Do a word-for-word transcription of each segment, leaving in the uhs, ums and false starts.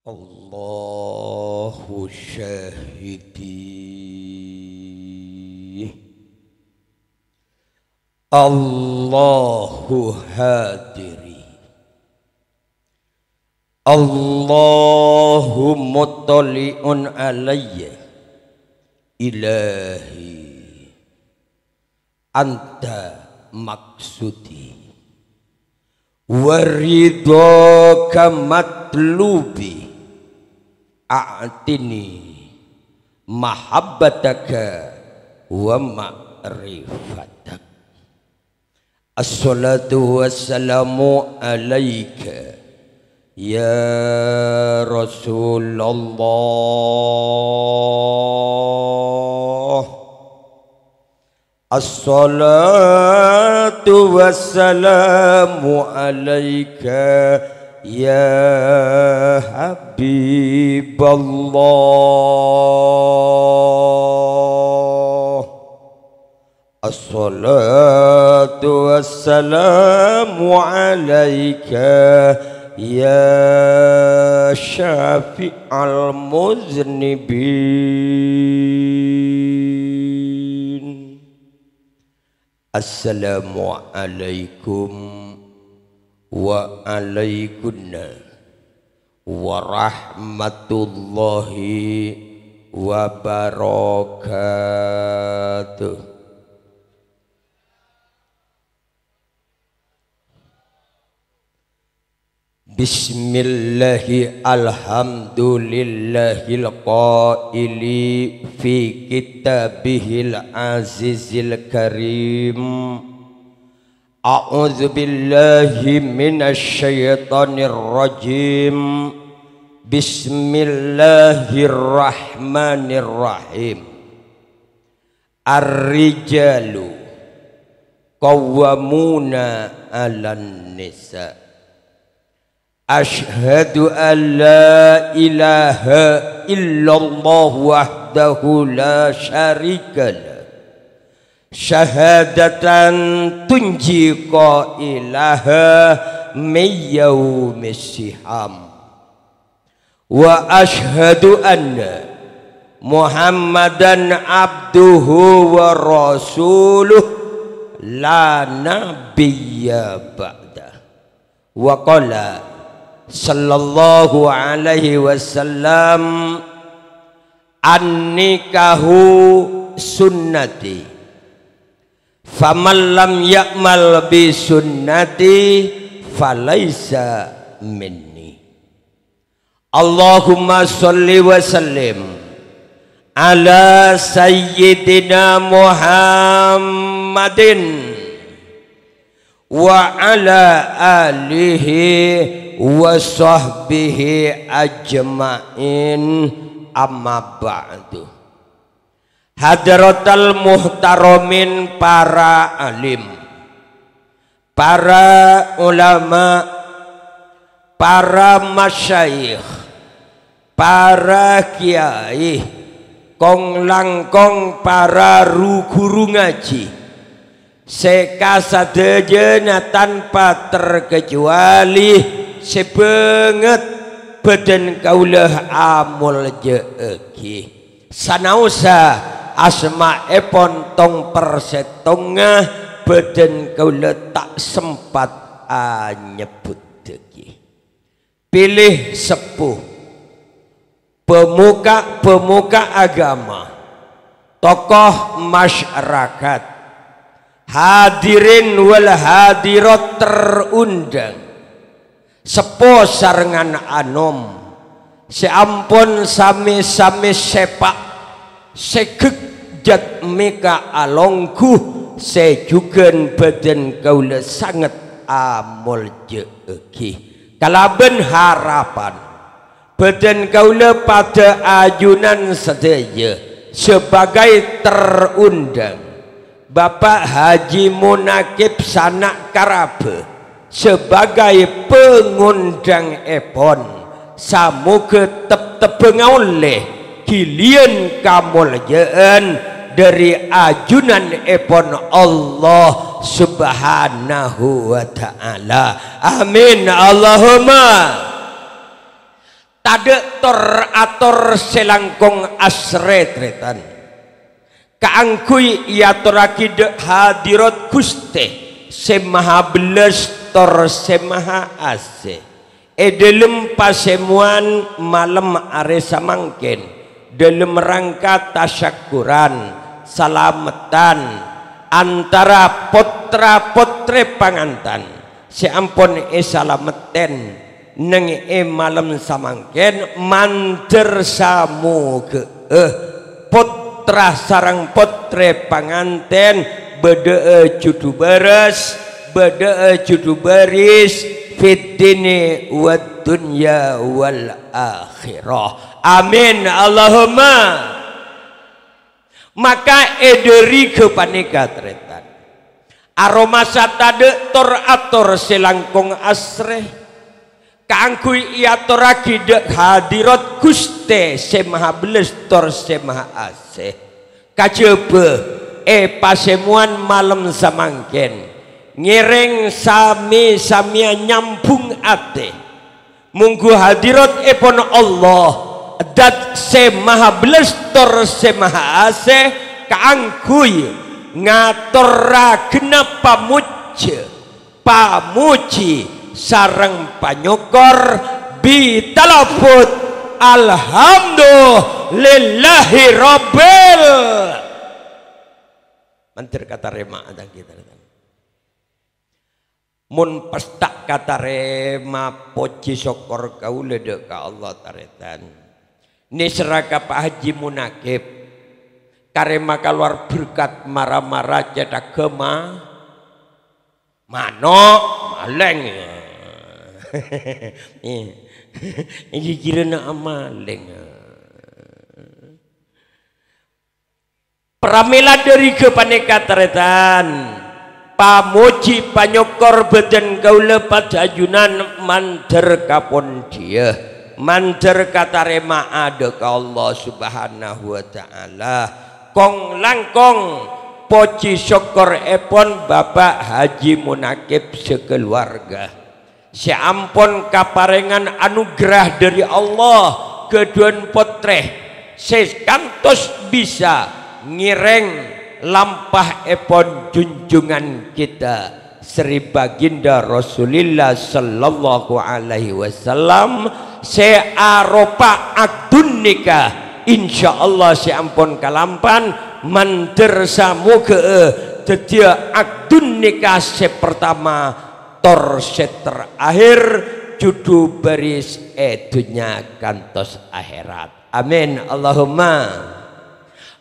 Allahu syahidi, Allahu hadiri, Allahu muttali'un alayya, Ilahi anta maksudi, wa ridhaka matlubi, a'tini mahabbataka wa ma'rifatak. Assalatu wassalamu alaika, ya Rasulullah. Assalatu wassalamu alaika, ya Habiballah. Assalatu wassalamu alaika, ya syafi'al muznibin. Assalamualaikum wa alaikunna warahmatullahi wabarakatuh. Bismillahi alhamdulillahil qaili fi kitabihil azizil karim. A'udzu billahi minasy syaithanir rajim. Bismillahirrahmanirrahim. Ar-rijalu qawwamuna 'alan nisa. Asyhadu an la ilaha illallah wahdahu la syarikalah. Syahadatan tunji qailaha min yaumis siham. Wa asyhadu anna Muhammadan abduhu wa rasuluh la nabiyya ba'dah. Wa qala sallallahu alaihi wasallam, "An-nikahu sunnati, faman lam ya'mal bi sunnati falaisa minni." Allahumma sholli wa sallim ala sayyidina Muhammadin wa ala alihi wa sahbihi ajma'in, amma ba'du. Hadratal muhtaramin para alim, para ulama, para masyayikh, para kiai, kong-langkong para ru-ghuru ngaji, sè kasadhâjâna tanpa terkecuali sè bângèt bhâdhân kaulâ amoljâ'aghi. Sanaossa asmaèpon tong-persèttongnga bhâdhân kaulâ ta' sempat anyebbuttaghi. Pilih seppo, pemuka-pemuka agama, tokoh masyarakat, hadirin wal hadirat terundang, seppo sarengngan anom, sè ampon sami-sami sèpa', sè ghegjat mèka alongghu, sè jhughân bhâdhân kaulâ sanget amoljâ'aghi. Kalabân harapan, bhâdhân kaulâ padâ ajunan sadhâjâ sebagai terundang, Bapak Haji Munakib sana' karabhâ sebagai pangondhângèpon, samogâ teptebbhâ ngaollè ghiliyân kamoljâ'ân dhâri ajunanèpon Allah Subhanahu wa Ta'ala. Amin, Allahumma. Tadhâ' tor-ator sè langkong asrè, tarètan. Kaangghuy èatorraghi dâ' hadirat Ghustè sè maha bellas tor sè maha asè. È dhâlem pasemowan malem arè samangkèn, dhâlem rangka tasyakkuran, salameddhân antara pottra-pottrè pangantan sè ampon èsalameddhi neng è malem samangkèn, mandhâr samoghâ'â pottra sareng pottrè pangantèn bâdâ'â judhu bârâs, bâdâ'â judhu bâris, fid dini wad dunya wal akhirah. Amin, Allahumma. Maka è dhâri ghâpanèka, tarètan, aromasa tadhâ' tor-ator sè langkong asrè, kaangghuy èatorraghi dâ' hadirat Ghustè sè maha bellas tor sè maha asè. Kajhâbhâ è pasemowan malem samangkèn, ngèrèng samè-samèya nyambhung atè. Mongghu hadirat èpon Allah, Dzat sè maha bellas tor sè maha asè, kaangghuy ngatorraghina pamojjhâ, pamojhi sareng panyokkor, bi talaffuz, "Alhamdulillahi Rabbil." Mandhâr katarèma'a, tarètan. Mon pas ta' katarèma pojhi sokkor kaulâ dâ' ka Allah, tarètan. Nèserra ka Pa' Haji Munakib. Karè makalowar berkat mara-mara cèthagghâ ma-, mano', malèng. Iyâ. Iki kirana amalèng. Pramèla dhâri ghâpanèka, tarètan, pamojhi panyokkor bhâdhân kaulâ padâ ajunan mandhâr kapondhiyâ, mandhâr katarèma'a dâ' ka Allah Subhanahu wa Ta'ala. Kong-langkong pojhi sokkorèpon Bapa' Haji Munakib sakaluwarga. Sè ampon kaparèngan anugerah dhâri Allah, ghâdhuwân pottrè sè kantos bisa ngèrèng lampa'èpon junjungan kita Sri Baginda Rasulillah sallallahu alaihi wasallam sè aropa akdun nikah. Insyaallah sè ampon kalampan mandhâr samoghâ'â dhâddhiyâ akdun nikah sè partama tor sè terakhir, judhu bâris è dhunnya kantos akhèrat. Amin, Allahumma.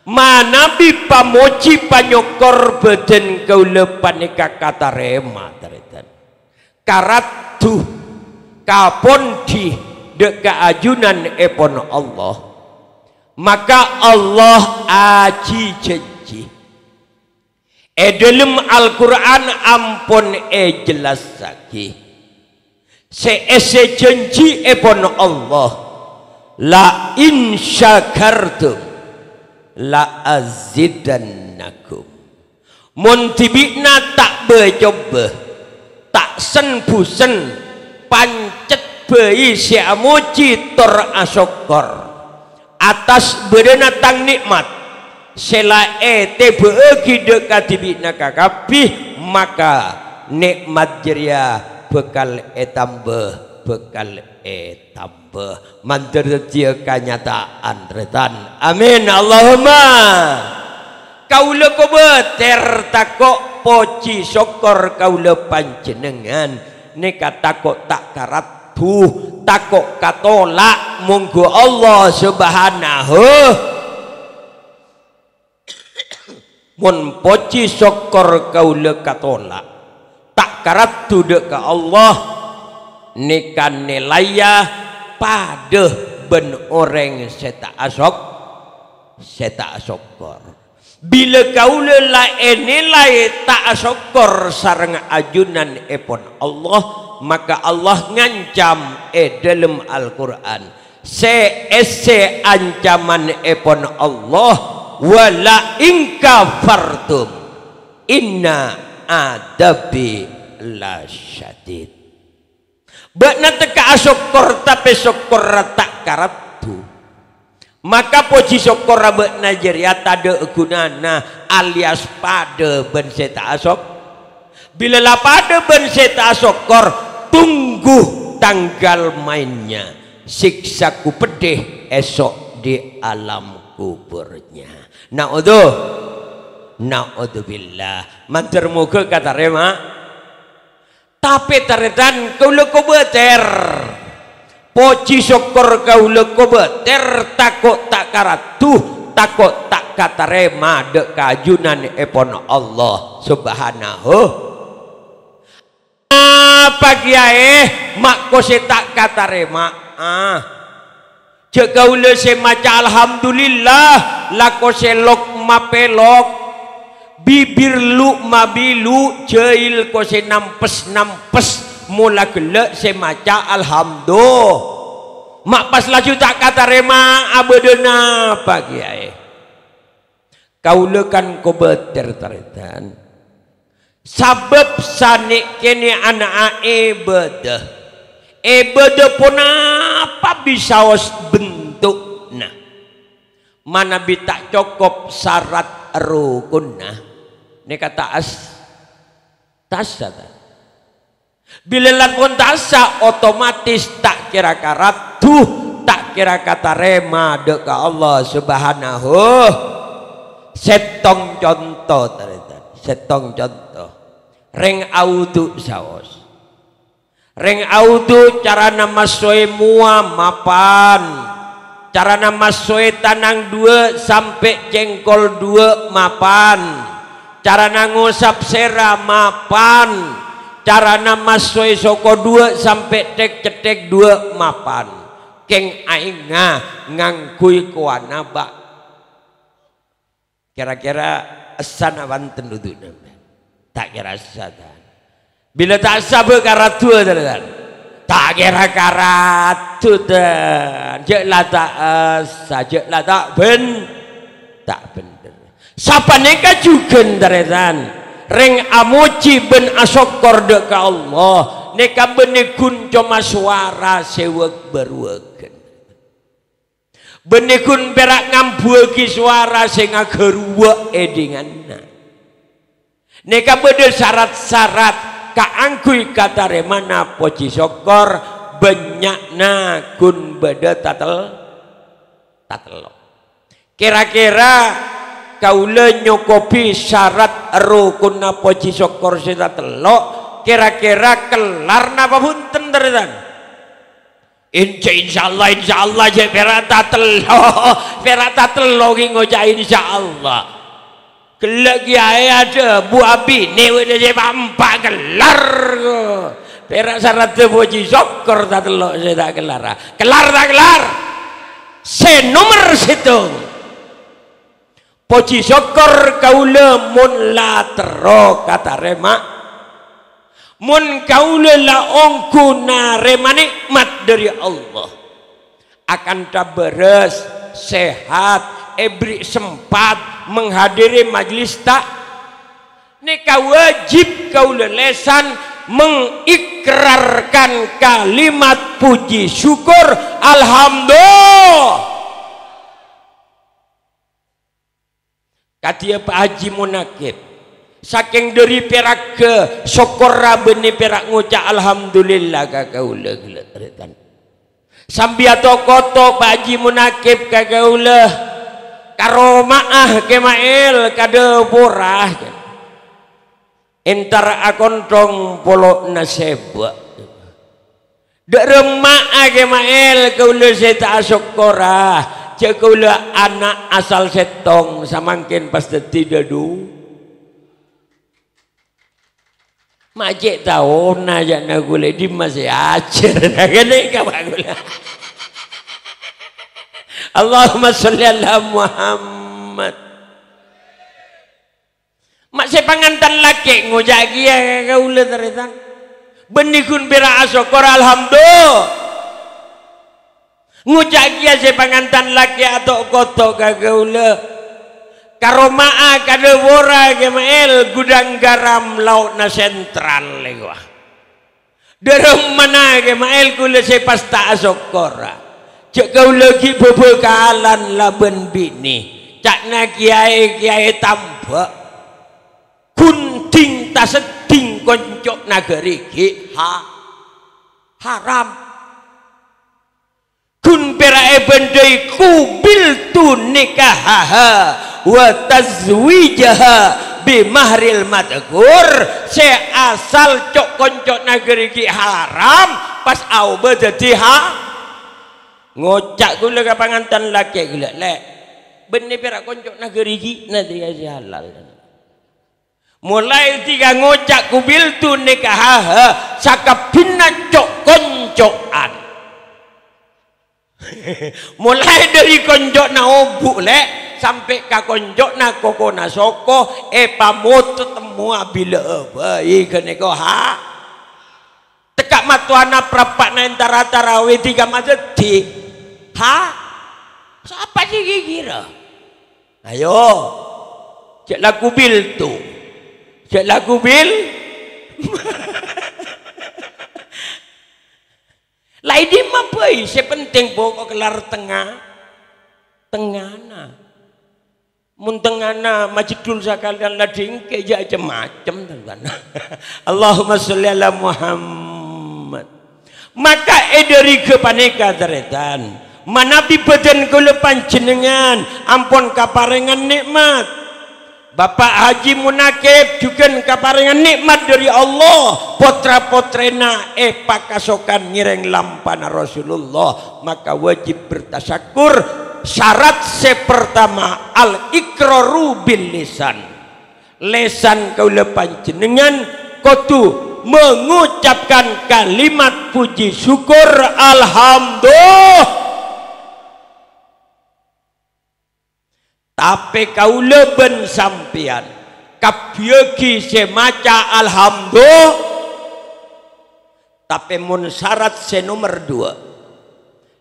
Manabi pamojhi panyokkor bhâdhân kaulâ panèka katarèma, tarètan. Karaddu, kapondhi dâ' ka ajunanèpon Allah, maka Allah ajhi-jhânjhi. È dhâlem Al-Qur'an ampon èjellassaghi sè èssè jhânjhièpon Allah, "La in syakartum la azidannakum." Mon dhibi'na ta' bâ-cobbhâ, ta' sen-bhusen, pancet bhâi sè amojhi tor asokkor. Attas bâdâna Tang nè'mat sè la ètèbâ'âghi dâ' kadhibi'na kakabbhi, maka nè'mat jârèya bhâkal ètambâ, bhâkal ètambâ. Mandhâr dhâddhiyâ kanyata'an, tarètan. Amin, Allahumma. Kaulâ kobâtèr tako' pojhi sokkor kaulâ panjhennengngan nèka tako' ta' karaddu, tako' katola', mongghu Allah Subhanahu. Mon pojhi sokkor kaulâ katola', ta' karaddu dâ' ka Allah, nèka nèlaèya padâ bân orèng sè ta' asok-, sè ta' asokkor. Bilâ kaulâ la ènèlaè ta' asokkor sareng ajunanèpon Allah, maka Allah ngancam è dhâlem Al-Qur'an, sè èssè ancamanèpon Allah, "Wa la in kafartum inna adzabi lasyadid." Bâ'na tèka asokkor, tapè sok-, Kor ta' karaddu. Maka pojhi sokkorra bâ'na jârèya tadâ' ghunana, alias padâ bân sè ta' asok-, bilâ la padâ bân sè ta' asokkor, tunggu tanggal mainnya, siksaku pedih esok di alam kuburnya. Na'udzu-, na'udzubillah. Mandhâr moghâ katarèma. Tapè, tarètan, kaulâ kobâtèr. Pojhi sokkor kaulâ kobâtèr, tako' ta' karaddu, tako' ta' katarèma dâ' ka ajunan èpon Allah Subhanahu. Apa kèyaè, ma' kosè ta' katarèma? Ah. Jhâ' kaulâ sè maca alhamdulillah, la kosè lok-mapèlok, bibir lu-mabilu, jhâil kosè nampes-nampes, mola ghellâ' sè maca alhamdu-, ma' pas laju ta' katarèma, abâdâ napa kèyaè? Kaulâ kan kobâtèr, tarètan. Sabâb sanè' kènè' ana'a èbâdâ. Èbâdâ ponapa bisaos bentukna. Manabi ta' cokop sarat rukunna, nèka ta' as-, ta' assa, ta'? Bilâ la pon ta' assa, otomatis ta' kèra karaddu, ta' kèra katarèma dâ' ka Allah Subhanahu. Sèttong conto, tarètan. Sèttong conto. Rèng audhu saos. Rèng audhu carana massoè mowa mapan. Carana massoè tanang duwâ' sampè' cèngkol duwâ' mapan. Carana ngosap sèra mapan. Carana massoè soko duwâ' sampè' tèk-cèttèk duwâ' mapan. Kèng aènga ngangghuy kowana ba-, Kèra-kèra essana wonten udhu'na? Ta' kèra essa, ta'? Bilâ ta' essa bâ' karadduwâ, tarètan? Ta' kèra karaddu, tan. Jhâ' la ta' essa, jhâ' la ta' bhen-, ta' bhendher. Sapanèka jhughân, tarètan, rèng amojhi bân asokkor dâ' ka Allah, nèka bânnè ghun coma sowara sè wâg-bâruwâghân. Bânnè ghun pèra' ngambuwâghi sowara sè ngaghâruwa' è dhingana. Nèka bâdâ sarat-sarat kaangghuy katarèmana pojhi sokkor, bânnya'na ghun bâdâ tatel-, tatello'. Kèra-kèra kaulâ nyokobi sarat rukunna pojhi sokkor sè tatello', kèra-kèra kellar napa bhunten, tarètan? Inca-, insyaallah, insyaallah, jhâ' pèra' tatello'. Pèra' tatello' ghi' ngoca' insyaallah. Ghellâ' kèyaè adhâbu abinè bâdâ sè pa'-empa' kellar. Pèra' saradda pojhi sokkor tatello' sè ta' kellara. Kellar ta' kellar? Sè nomer sèttong. Pojhi sokkor kaulâ mon la terro katarèma. Mon kaulâ la ongghu narèma nè'mat dhâri Allah, akantha bârâs, sehat, èberri' sempat menghadiri majlis ta-, nèka wajib kaulâ lèsan mengikrarkan kalimat puji syukur, alhamdulillah. Kadhiyâ Pak Haji Munakib. Sakèng dhâri pèragghâ, sokkorra bânnè pèra' ngoca' alhamdulillah ka kaulâ ghellâ' tarètan. Sambi ato'-koto' Pak Haji Munakib ka kaulâ, "Karoma'a Kè Ma'èl, ka dhâpora." Entar akonthong polo'na sèbâ'. Dhâ' remma'a Kè Ma'èl, kaulâ sè ta' asokkora. Jhâ' kaulâ ana' asal sèttong, samangkèn pas dhâddhi dhâdhu. Ma' cè' taona jhâna kaulâ, dimma sè ajhâr. Ghânèka, Pak, kaulâ. Allahumma sholli ala Muhammad. Ma' sè pangantan lakè' ngoca' kèya ka kaulâ, tarètan. Bânnè ghun pèra' asokkor, alhamdulillah. Ngoca' kèya sè pangantan lakè' ato'-koto' ka kaulâ. Karoma'a ka dhâpora Kè Ma'èl, gudang garam lao'na sentral, lèko. Dhârâmmana Kè Ma'èl kaulâ sè pas ta' asokkora. Jhâ' kaulâ ghi' bhâbhâkalan labân binè. Ca'na kèyaè-kèyaè tamba'. Ghun dhing-taseddhing konco' naghârè ghi' ha-, haram. Ghun pèra' èbândhâi qabiltu nikahaha wa tazwijaha bi mahril madzkur, sè asal co'-konco' naghârè ghi' haram, pas aobâ dhâddhi ha-, ngoca' kaulâ ka pangantan lakè' kaulâ, "Lè', bânnè pèra' konco' naghârè ghi'na tèya sè halal." Molaè dhika ngoca' qabiltu nikahaha, sakabbhinna co'-konco'an. Molaè dhâri konco'na obu', Lè', sampè' ka konco'na kokona soko, èpamoto temmowa bilâ'â bhâi ghânèka, ha? Tekka' mattowana parappa'na entara tarawih dhika madhâddhi, ha? Sapa sè kèkèra? Ayo, jhâ' la qabiltu. Jhâ' la qabil-, la è dimma bhâi, sè pentèng pokok lar tengnga, tengngana. Mon tengngana majeddhul sakalèyan la dhingkè, jhâ' cem-macem tengngana. Allahumma sholli ala Muhammad. Maka è dhâri ghâpanèka, tarètan, manabi bhâdhân kaulâ panjhennengngan ampon kaparèngan nè'mat. Bapa' Haji Munakib jhughân kaparèngan nè'mat dhâri Allah, potra-potrèna èpakasokan ngèrèng lampana Rasulullah, maka wajib bertasyakkur. Syarat sè pertama, al-iqraru bil lisan. Lèsan kaulâ panjhennengngan kodhu mengucapkan kalimat puji syukur, "Alhamdulillah." Tapè kaulâ bân sampèyan kabbhiyâghi sè maca alhamdulillah. Tapè mon syarat sè nomer duwâ',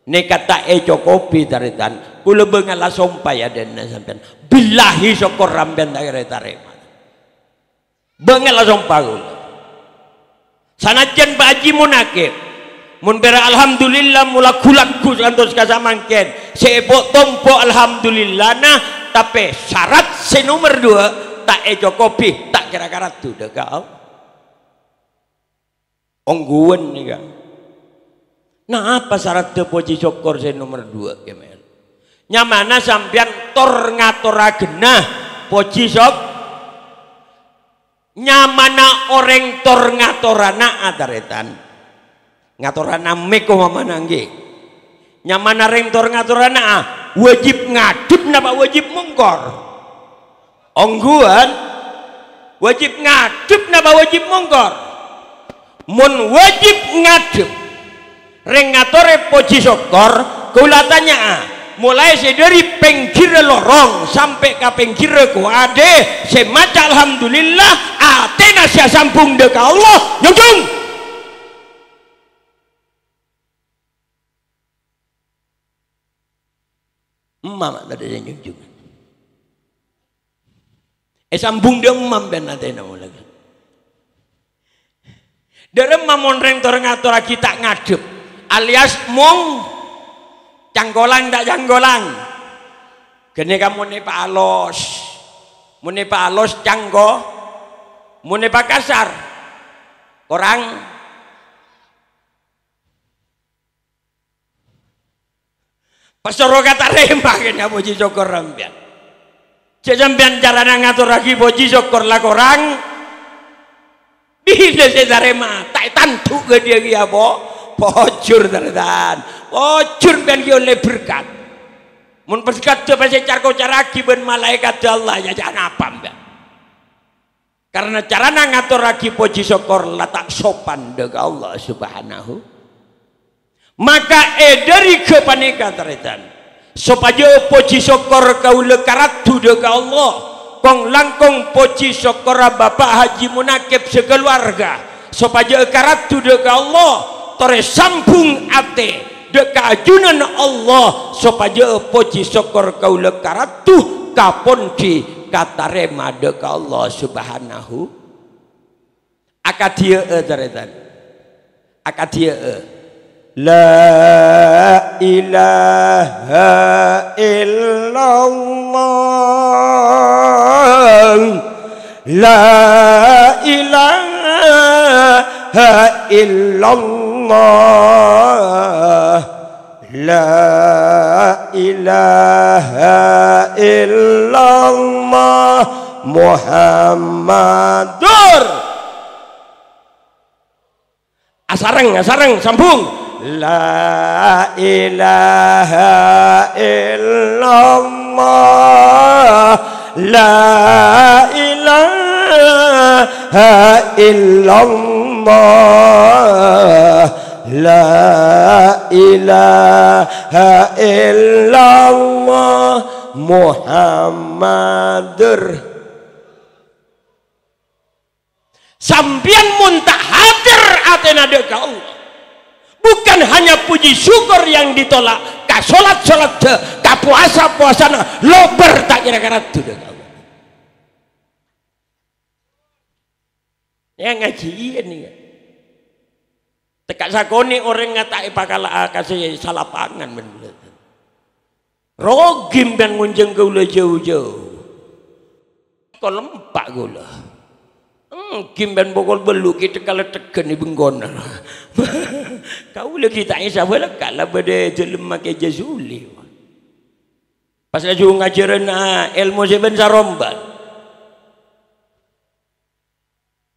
nèka ta' ècokobhi, tarètan. Kaulâ bângalla sompa, ya, dhâna sampèyan. Billahi, sokkor sampèyan ta' kèra ètarèma. Bângalla sompa kaulâ. Sanajjân Pak Haji Munakib, mon pèra' alhamdulillah mola ghu-lagghu kantos ka samangkèn, sè èpo'-tompo' alhamdulillahna, tapè syarat sè nomer duwâ' ta' ècokobhi, ta' kèra karaddhu dhâ' ka Allah. Ongghuwân nèka. Napa saraddhâ poji sokkor sè nomer duwâ', Kè Mel? Nyamana sampèyan tor-ngatorraghânna poji sok-, nyamana orèng tor-ngatorrana, tarètan. Ngatorrana mèko mamana, ngghi. Nyamana rèng tor-ngatorrana, wajib ngadhep napa wajib mongkor? Ongghuwân, wajib ngadhep napa wajib mongkor? Mon wajib ngadhep, rèng ngatorè poji sokkor, kaulâ tanya'a, molaè sè dhâri pèngghirra lorong sampè' ka pèngghirra kowadhâ, sè maca alhamdulillah, atèna sè asambhung dhâ' ka Allah, nyonjhung! Emma ma' tadâ' sè nyonjhung. Èsambhung dhâ' emma bân atèna mola. Dhâ' remma mon rèng tor-ngatorraghi ta' ngadhep, alias mong cangkolang ta' cangkolang. Ghânèka mon èpaalos, mon èpaalos cangko-, mon èpakasar, korang. Pas soro katarèma kènè' poji sokkor sampèyan. Jhâ' sampèyan carana ngatorraghi poji sokkor la korang. Bilâ sè tarèma, ta' ètandhu' ghâdhiyâ kèya po-, pojhur, tarètan. Pojhur sampèyan ghi' ollè berkat. Mon berkat jhâ' pas ècar-kocarraghi bân malaèkaddhâ Allah, ya jhâ' napa, Mbak? Karena carana ngatorraghi poji sokkor la ta' sopan dhâ' ka Allah Subhanahu. Maka è dhâri ghâpanèka, tarètan, sopajâ poji sokkor kaulâ karaddhu dhâ' ka Allah, kong-langkong poji sokkorra Bapa' Haji Munakib sakaluarga, sopajâ karaddhu dhâ' ka Allah, torè sambhung atè dhâ' ka ajunan Allah, sopajâ poji sokkor kaulâ karaddhu kapondhi katarèma dhâ' ka Allah Subhanahu. Akadhiyâ'â, tarètan. Akadhiya'a. La ilaha illallah. La ilaha illallah. La ilaha illallah Muhammadur. Asareng, asareng, sambung. La ilaha illallah. La ilaha illallah. La ilaha illallah Muhammadur. Sampèyan mon ta' hadir atèna dâ' ka Allah, bukan hanya puji syukur yang ditolak, ka solat-solatta, ka powasa-powasana, lobâr ta' kèra-kèra dâ' ka Allah. Ya, ngajiyân nèka. Tèka' sakonè' orèng ngata' èpakala'a ka sè salapangan, bân bulâ. Rogi sampèyan ngonjhâng kaulâ jâu-jâu. Kol empa' kaulâ. Èngghi sampèyan pokol bâllu' ghi' tèka-lettèghân è bengkona. Kaulâ ghi' ta' èsa bâlâkka' la bâdâ è dâlem makè jhâ' sulè. Pas laju ngajhârân, ah, èlmo sè bân-saromban.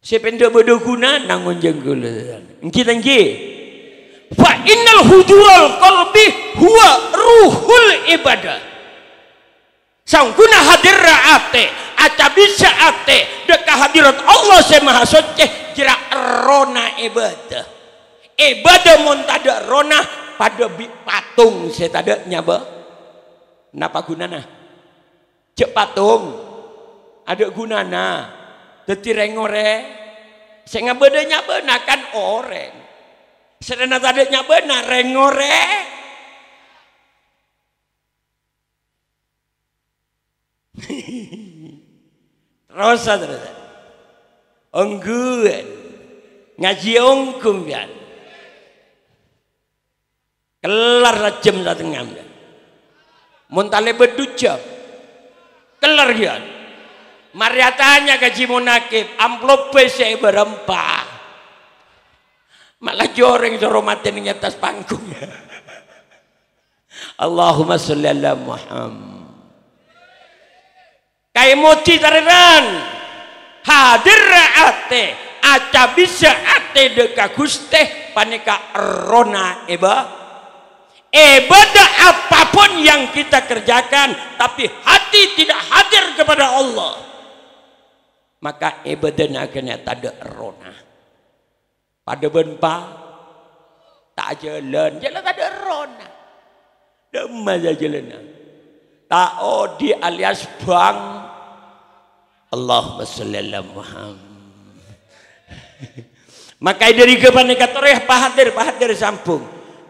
Sè pènḍâ' bâdâ ghunana ngonjhâng kaulâ. Èngghi ta' èngghi? Fa innal hudural qalbi huwa ruhul ibadah. Saongghuna hadirra atè, acabissa atè, dâ' ka hadirat Allah sè Maha Soccè, jârèya errohna ibadah. Ibadah mon taḍâ' errohna, paḍâ bi' patong sè taḍâ' nyabâ. Napa ghunana? Jhâ' patong, aḍâ' ghunana. Dhâddhi rèng-orèng sè ngabâḍâ nyabâna kan orèng. Sèrana taḍâ' nyabâna rèng-orèng. Terrosa, terrosa. Ongghuwân. Ngajhi ongghu, sampèyan. Kellar sajjhâm satengnga, sampèyan. Mon talèbât ḍu jhâm. Kellar, sampèyan. Marè atanya ka Ji Munakib, amplobbhâ sè èbârâmpa. Ma' laju orèng soro matè neng attas panggung. Allahumma sholli ala Muhammad. Kaèmodhi tarètan, hadirra atè, acabissa atè ḍâ' ka Ghustè panèka errohna iba-, ibadah apapun yang kita kerjakan, tapi hati tidak hadir kepada Allah, maka ibadahna ghânèka taḍâ' errohna. Paḍâ bân pa-, ta' ajhâlân, jhâlân taḍâ' errohna. Ḍâmma sè ajhâlâna? Ta' oḍi' alias bang. Allahumma sholli ala Muhammad. Maka ḍâri ghâpanèka torè pahadir, pahadir sambung.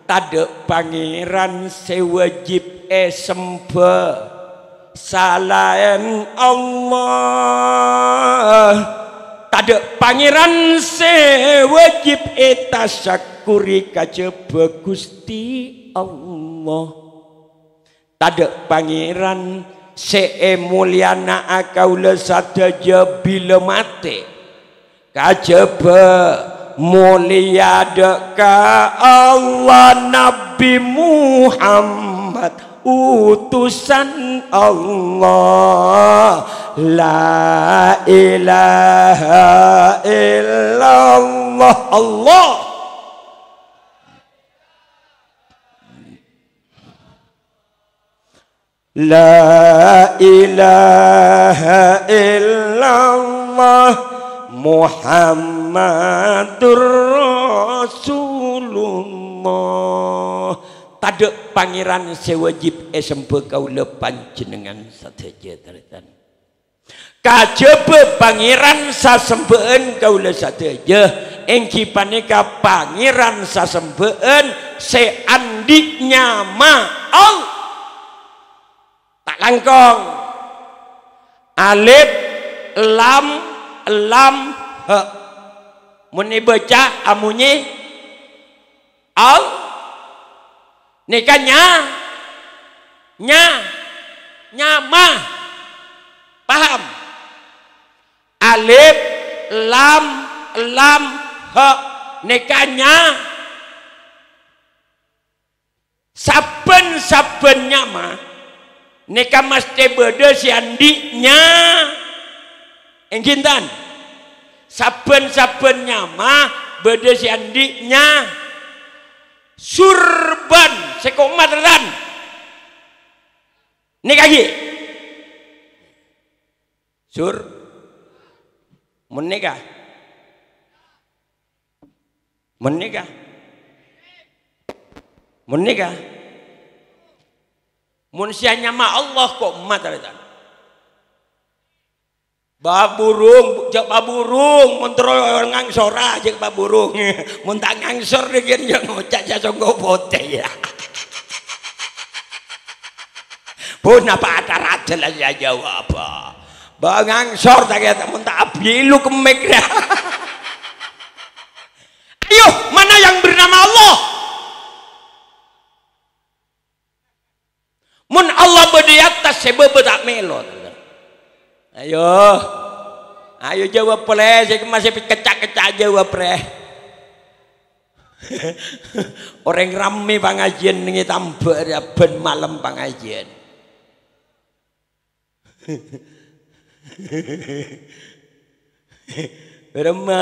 Taḍâ' pangèran sè wajib èsembhâ salaèn Allah. Taḍâ' pangèran sè wajib ètasakkuri kajhâbhâ Ghustè Allah. Taḍâ' pangèran sè èmoljâ'âna kaulâ sadhâjâ bilâ matè. Kajhâbhâ molèya ḍâ' ka Allah, Nabbhi Muhammad, utusan Allah. La ilaha illallah. Allah. La ilaha illallah Muhammadur Rasulullah. Taḍâ' pangèran sè wajib èsembhâ kaulâ panjhennengngan sadhâjâ, tarètan. Kajhâbhâ pangèran sasembhâ'ân kaulâ sadhâjâ, èngghi panèka pangèran sasembhâ'ân sè anḍi' nyama Allah. Ta' langkong. Alif, lam, lam, ha. Mon èbâca amonyè, Al-, nèka nya-, nya-, nyama. Paham? Alif, lam, lam, ha. Nèka nya-, Sabbhân-sabbhân nyama nèka masthè bâdâ sè andi' nya-, èngghi enten? Sabbhân-sabbhân nyama bâdâ sè andi' nya-, surban sè koma terran. Nèka ghi. Sur. Mon nèka. Mon nèka. Mon nèka. Mon sè anyama Allah kok emat, tarètan. Paburung, jhâ' paburung, mon terro ngangsora, jhâ' paburung. Mon ta' ngangsor, dhâggi' jhâ' ngoca' jhâ' songko' potè, ya. Ponapa acara jelas ya jawab. Ba ngangsor ta' kèta, mon ta' abilu kemmek ya. Ayo, mana yang bernama Allah? Mon Allah bâdâ è attas, sè bâbâ ta' mèlo. Ayo. Ayo jawab polè, sè masih kecca'-kecca' jawab, rè. Orèng rammè pangajiân nèng è tambâ' rè, bân malem pangajiân. Bârâmma?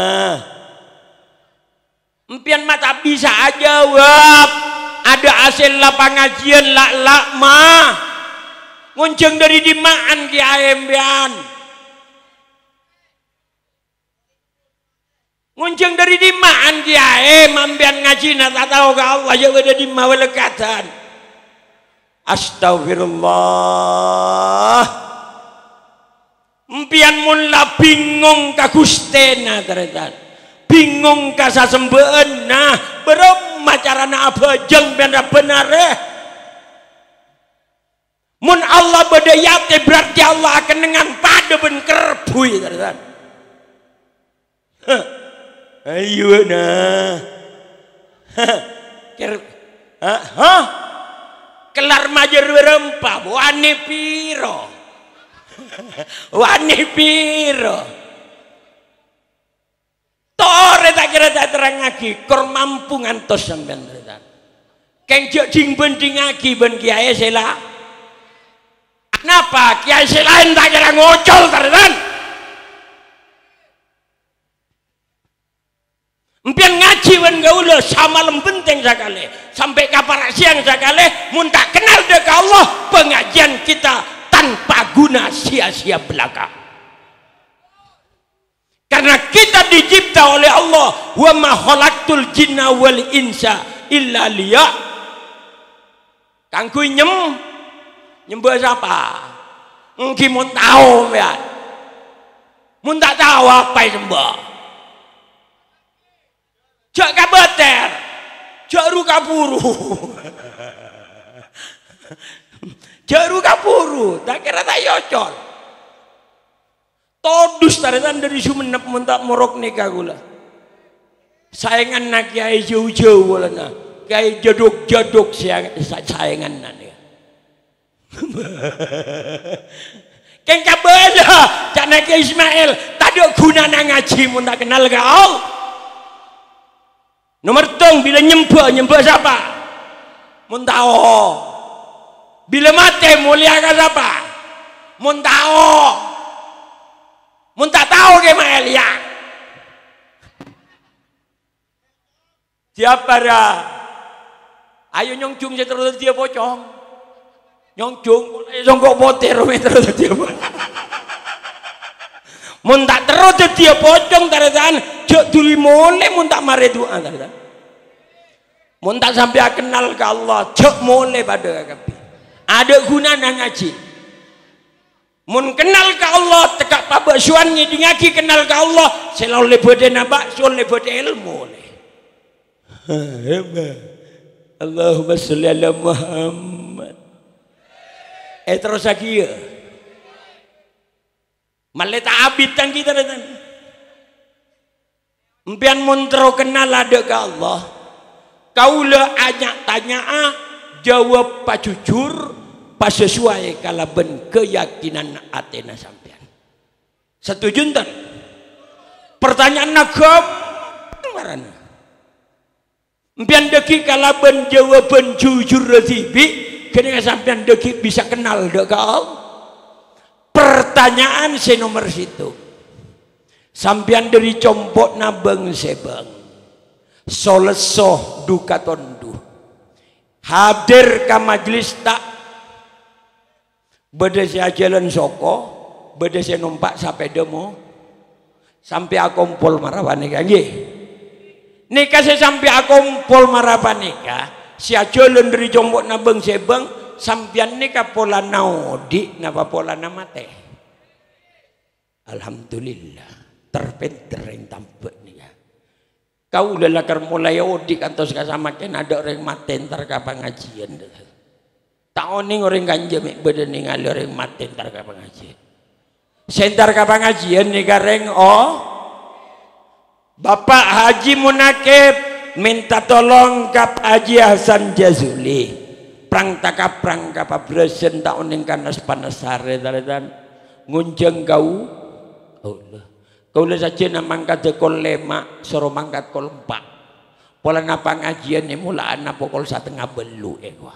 Empèyan ma' ta' bisa ajâwâb. Adâ' hasèlla pangajiân la'-la' ma. Ngonjhâng dâri dimma'an kèyaè empèyan? Ngonjhâng dâri dimma'an kèyaè, ma' empèyan ngajhina ta' tao ka Allah, jhâ' bâdâ dimma bâlâkadhân. Astaghfirullah. Empèyan mon la bingong ka Ghustèna, tarètan. Bingong ka sasembâ'ânna, bârâmma carana abhâjâng bân rabbhâna rè? Mon Allah bâdâ è atè, berarti Allah akennengngan padâ bân kerbhuy, tarètan. Hah. Ayo, na. Hah. Ker-, ha, ha? Kellar majâr bârâmpa, wanè piro? Wanè piro? Torè ta' kèra ta' terrangngaghi, kor mampu ngantos sampèyan, tarètan. Kèng jhâ' dhing-bhândhingngaghi bân kèyaè sè la-, napa? Kèyaè sè laèn ta' kèra ngocol, tarètan. Empèyan ngajhi bân kaulâ samalem bhenteng sakalè, sampè' ka para' sèyang sakalè, mon ta' kennal dâ' ka Allah, pengajian kita tanpa guna, sia-sia belaka. Karena kita dicipta oleh Allah, "Wa ma khalaqtul jinna wal insa illa liya-," Kaangghuy nyem-, nyembâ sapa? Èngghi mon tao, sampèyan. Mon ta' tao, apa èsembâ? Jhâ' kabâter. Jhâ' ru-kaburu. Jhâ' ru-kaburu. Ta' kèra ta' èocol. Todus tarètan dâri Sumenep mon ta' morok nèka kaulâ. Saènganna kèyaè jâu-jâu polana. Kèyaè jadok-jadok sè-, sa-, saènganna nèka. Kèng kabâlâ, ca'na Kè Ismail, tadâ' ghunana ngajhi mon ta' kennal ka Allah. Nomer tong, bilâ nyembâ, nyembâ sapa? Mon tao. Bilâ matè, molèya ka sapa? Mon tao. Mon ta' tao, kèma èlèya. Siapa, ra? Ayo nyongjhung sè terro dhâddhiyâ pocong. Nyongjhung, polana songko' potè, ro, mè' terro dhâddhiyâ po-, mon ta' terro dhâddhiyâ pocong, tarètan, jhâ' dhuli molè mon ta' marè du'a, tarètan. Mon ta' sampè' akennal ka Allah, jhâ' molè padâ kabbhi. Adâ' ghunana ngajhi. Mon kennal ka Allah, tekka' pabâsowan ngèdingngaghi kennal ka Allah, sè la ollè bâdâna bâ-, sè ollè bâdâ èlmo, ollè. Allahumma sholli ala Muhammad. Eh, terros aghiyâ. Ma'lè ta' abit tang kita, tarètan. Empèyan mon terro kennal adâ' ka Allah, Kaulâ nya'-tanya'a, jâwâb pajhujhur, pasasuai kalabân kayakinan atèna sampèyan. Setuju enten? Pertanyaanna ghâmpang marana. Empèyan dhâggi' kalabân jâwâbhân jhujhurrâ dhibi', ghânèka sampèyan dhâggi' bisa kennal dâ' ka Allah. Pertanyaan sè nomer sèttong. Sampèyan dhâri compo'na bâng-sèbâng. Solesso du-katondu. Hadir ka majlis ta' bâdâ sè ajhâlân soko, bâdâ sè nompa' sapèda mo-, sampè' akompol mara panèka, ngghi? Nèka sè sampè' akompol mara panèka, sè ajhâlân dhâri compo'na bâng-sèbâng, sampèyan nèka polana odi' napa polana matè? Alhamdulillah, ter-pènter rèng tambâ' nèka. Kaulâ lakar molaè odi' kantos ka samakèn adâ' orèng matè entar ka pangajiyân. Ta' onèng orèng kanja mè' bâdâ nèngalè orèng matè entar ka pangajiyân. Sè entar ka pangajiyân nèka rèng, oh, Bapak Haji Munakib mènta tolong ka Pak Haji Hasan Jazuli. Prang ta' kaprang ka pabrâsân ta' onèng kanas-panas arè, tarètan. Ngonjhâng kau-, Allah. Kaulâ sajjhâna mangkadhâ kol lèma', soro mangkat kol empa'. Polana pangajiyân è mola'ana pokol satengnga bâllu', èkowa.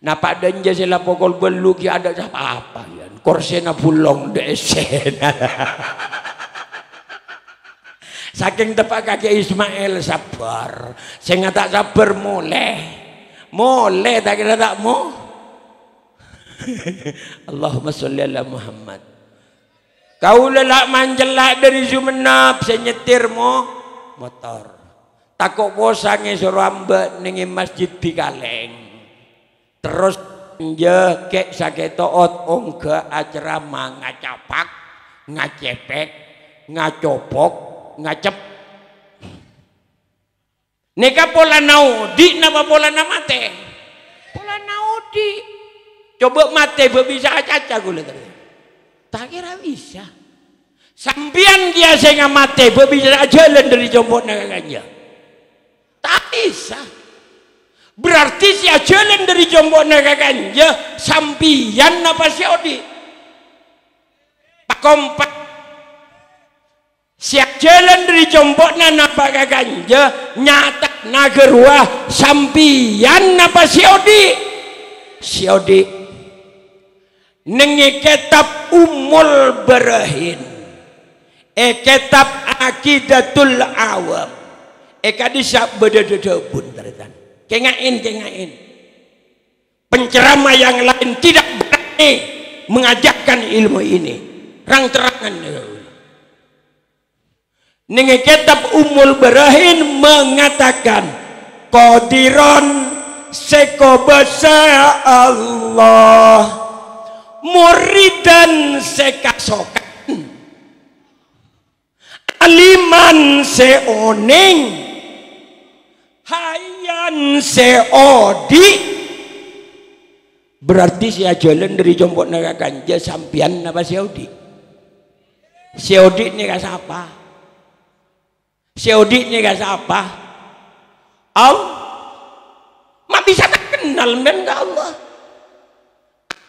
Napa' dânjâ sè la pokol bâllu' ghi' adâ' sapa-apa, yan. Korsèna bulong dâ' essèna. Sakèng teppa' kakè Ismail sabbhâr. Sènga' ta' sabbhâr molè. Molè, ta' kèra ta' mo-, Allahumma sholli ala Muhammad. Kaulâ la mancella' dhâri Songennep sè nyetir mo-, motor. Tako' posang èsoro ambâ' nèng è masjid Dikalèng. Terros, enjâ' kè' sakèto'ot ongghâ acerama ngacapak, ngacepek, ngacopok, ngacep. Nèka polana odi' napa polana matè? Polana odi'. Coba matè bâ' bisa acaca kaulâ, tarètan. Ta' kèra bisa. Sampèyan kèya sènga' matè bâ' bisa ajhâlân dhâri compo'na ka kanja. Ta' bisa. Berarti sè ajhâlân dhâri compo'na ka kanja, sampèyan napa sè odi'? Pakompak. Sè ajhâlân dhâri compo'na napa' ka kanja, nyata'na ghâruwa sampèyan napa sè odi'? Sè odi'. Nèng è kètab Ummul Barahin, è kètab Aqidatul Awam, è ka'dissa' bâdâ dhâdhâbun, tarètan. Kènga'è, kènga'è. Penceramah yang lain tidak berani mengajarkan ilmu ini. Rang-terrangan. Nèng è kètab Ummul Barahin mengatakan, "Qadiron sè kobâsa Allah, muridan sè kasokan, aliman sè onèng, hayyan sè odi'." Berarti sè ajhâlân dhâri compo'na ka kanja sampèyan napa sè odi'? Sè odi' nèka sapa? Sè odi' nèka sapa? Allah. Ma' bisa ta' kennal mèn ka Allah.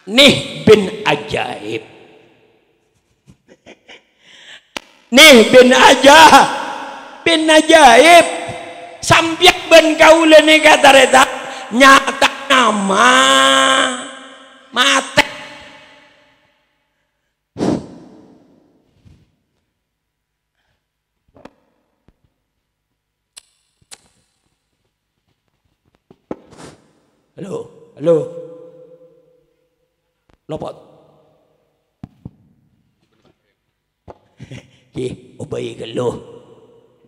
Nih bin ajaib. Nih bin aja-, bin ajaib. Sampèyan bân kaulâ nèka tarètan nyata'na ma-, matè. Halo, halo. Lopot. Ghi, obâi ghâllu.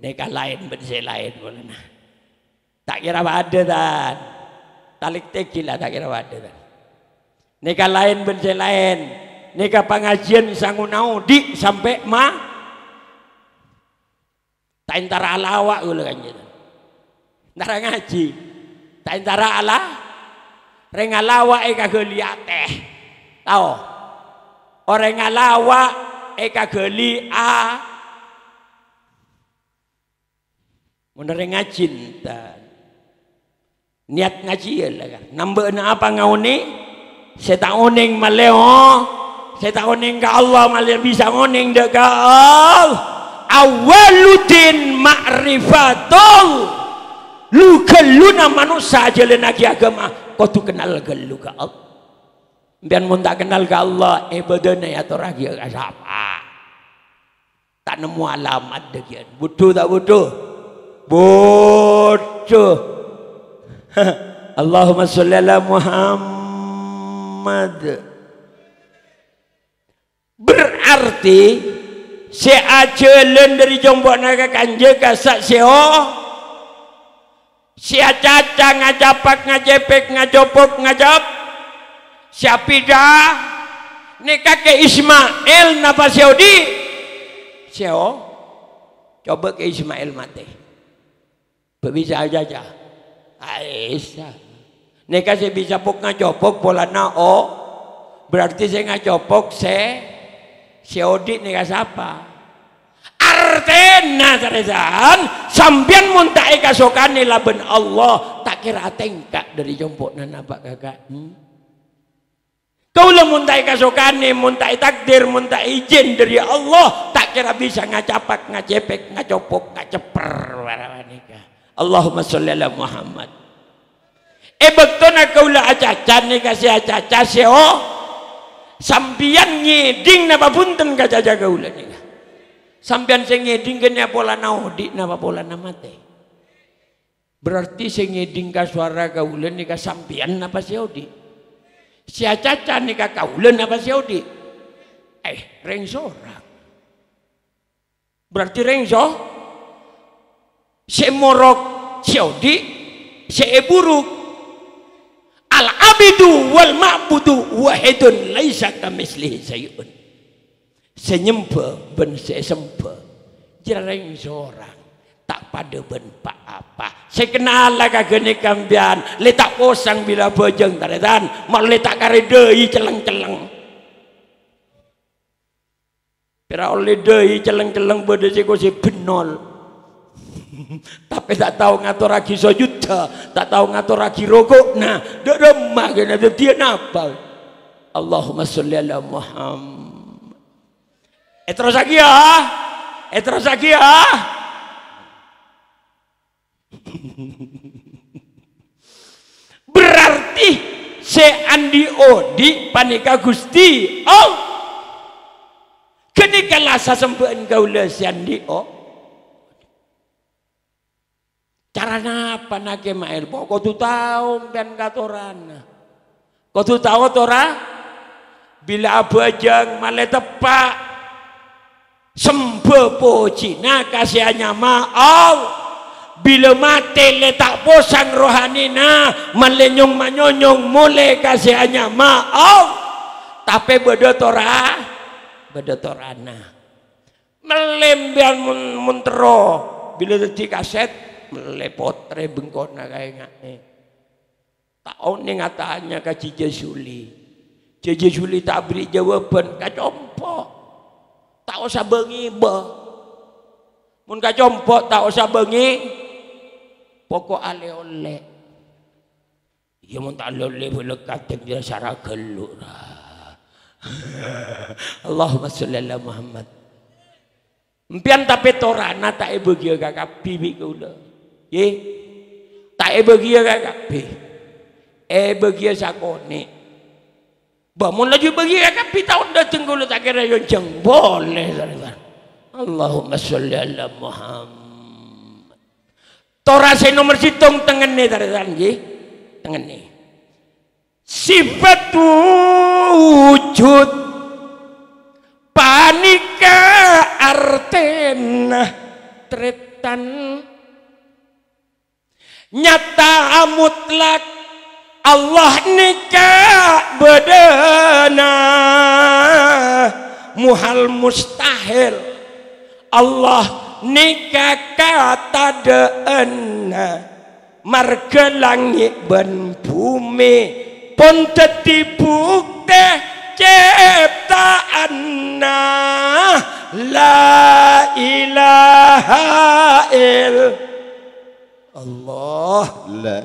Nèka laèn bân sè laèn polana. Ta' kèra padâ, tan. Talèk tèghi la ta' kèra padâ, tan. Nèka laèn bân sè laèn. Nèka pangajiyân sangona odi' sampè' ma-, ta' entara alawa' kaulâ kanjeng. Entara ngajhi. Ta' entara ala-, rèng alawa' èkaghâli atè. Tao? Orèng alawa' èkaghâli a-, Mon orèng ngajhi, enten. Niyat ngajhiyâ la, kan? Nambâ'âna apa ngaonè? Sè ta' onèng malè, oh. Sè ta' onèng ka Allah malè bisa ngonèng dâ' ka Allah. Awwaluddin ma'rifatul. Lu-ghâlluna manossa ajhâlânnaghi aghâma, kodhu kennal ghâllu ka Allah. Sampèyan mon ta' kennal ka Allah, ibâdâna èatorraghi ka sapa? Ta' nemmo alamat dhâggi'ân. Budhu ta' budhu? Budhu. Allahumma sholli ala Muhammad. Berarti sè ajhâlân dâri compo'na ka kanja kassa' sè o-, sè acaca, ngacapak, ngacepek, ngacopok, ngacap-, sè apèdâ, nèka Kè Ismail napa sè odi'? Sè o-, coba Kè Ismail matè. Bâ' bisa acaca? Aissa. Nèka sè bisa pok-ngacopok polana o-, berarti sè ngacopok sè, sè odi' nèka sapa? Artèna, tarètan, sampèyan mon ta' èkasokanè labân Allah, ta' kèra atèngka dâri compo'na napa' ka ka'dinto. Kaulâ mon ta' èkasokanè, mon ta' ètakdir, mon ta' èijin dâri Allah, ta' kèra bisa ngacapak, ngacepek, ngacopok, ngacepper, para panèka. Allahumma sholli ala Muhammad. È bâktona kaulâ acaca nèka sè acaca sè o-, sampèyan ngèdhing napa bhunten ka caca kaulâ nèka? Sampèyan sè ngèdhing kènè polana odi' napa polana matè? Berarti sè ngèdhing ka sowara kaulâ nèka sampèyan napa sè odi'? Sè acaca nèka kaulâ napa sè odi'? Eh, rèng sorang. Berarti rèng so-, sè morok sè odi', sè èburuk. Al-abidu wal ma'budu wahidun laisa kamitslihi syai'un. Sè nyembhâ bân sè èsembhâ, jhâ' rèng sorang, ta' padâ bân pa-apa. Sè kennal ka ghânèka sampèyan, lè ta' posang bilâ abhâjâng, tarètan, malè ta' karè dâi celleng-celleng. Pèra' ollè dâi celleng-celleng bâdâ sè kosè bennol. Tapè ta' tao ngatorraghi sojuddhâ, ta' tao ngatorraghi roko'na, dâ' remma ghânèka dhâddhiyâ napa? Allahumma sholli ala Muhammad. Èterrossaghi, yâ. Èterrossaghi, yâ. Berarti sè andi' odi' panèka Ghustè Allah. Ghânèka la sasembhâ'ân kaulâ sè andi' o-, Cara napa, na, Kè Maèl? Po-, kodhu tao sampèyan ka torana. Kodhu tao tora-, bilâ abhâjâng malè teppa'. Sembhâ pojhina ka sè anyama Allah. Bilâ matè lè ta' posang rohanina, malè nyong-manyonyong molè ka sè anyama Allah. Tapè bâdâ tora-, bâdâ torana. Mellè sampèyan mon, mon terro, bilâ dhâddhi kasèt, mellè potrè bengkona kaènga'è. Ta' onèng atanya ka Jhâjhâ Suli. Jhâjhâ Suli ta' aberri' jâwâbhân, kacompo'. Ta' osa bâ-ngibâ. Mon kacompo' ta' osa bâ-ngi-, poko' alè-ollè. Iyâ, mon ta' lè-ollè bâlâk kadhâng jâ sara ghâllu, ra. Allahumma sholli ala Muhammad. Sampèyan tapè torana ta' èbâgiyâ ka kabbhi bi' kaulâ. Yè. Ta' èbâgiyâ ka kabbhi. Èbâgiyâ sakonè'. Bâ, mon laju èbâgiyâ ka kabbhi, taon dâteng kaulâ ta' kèra èyonjhâng polè, saudara. Allahumma sholli ala Muhammad. Tora sè nomer sèttong tengngennè, tarètan, ngghi. Tengngennè. Sifat wujud panèka artèna tarètan nyata mutlak. Allah nèka bâdâna, muhal mustahil. Allah nèka katadâ'ânna, marghâ langngè' bân bhumè pon dhâddhi buktè cèpta'anna. La ilaha ill-, Allah. La.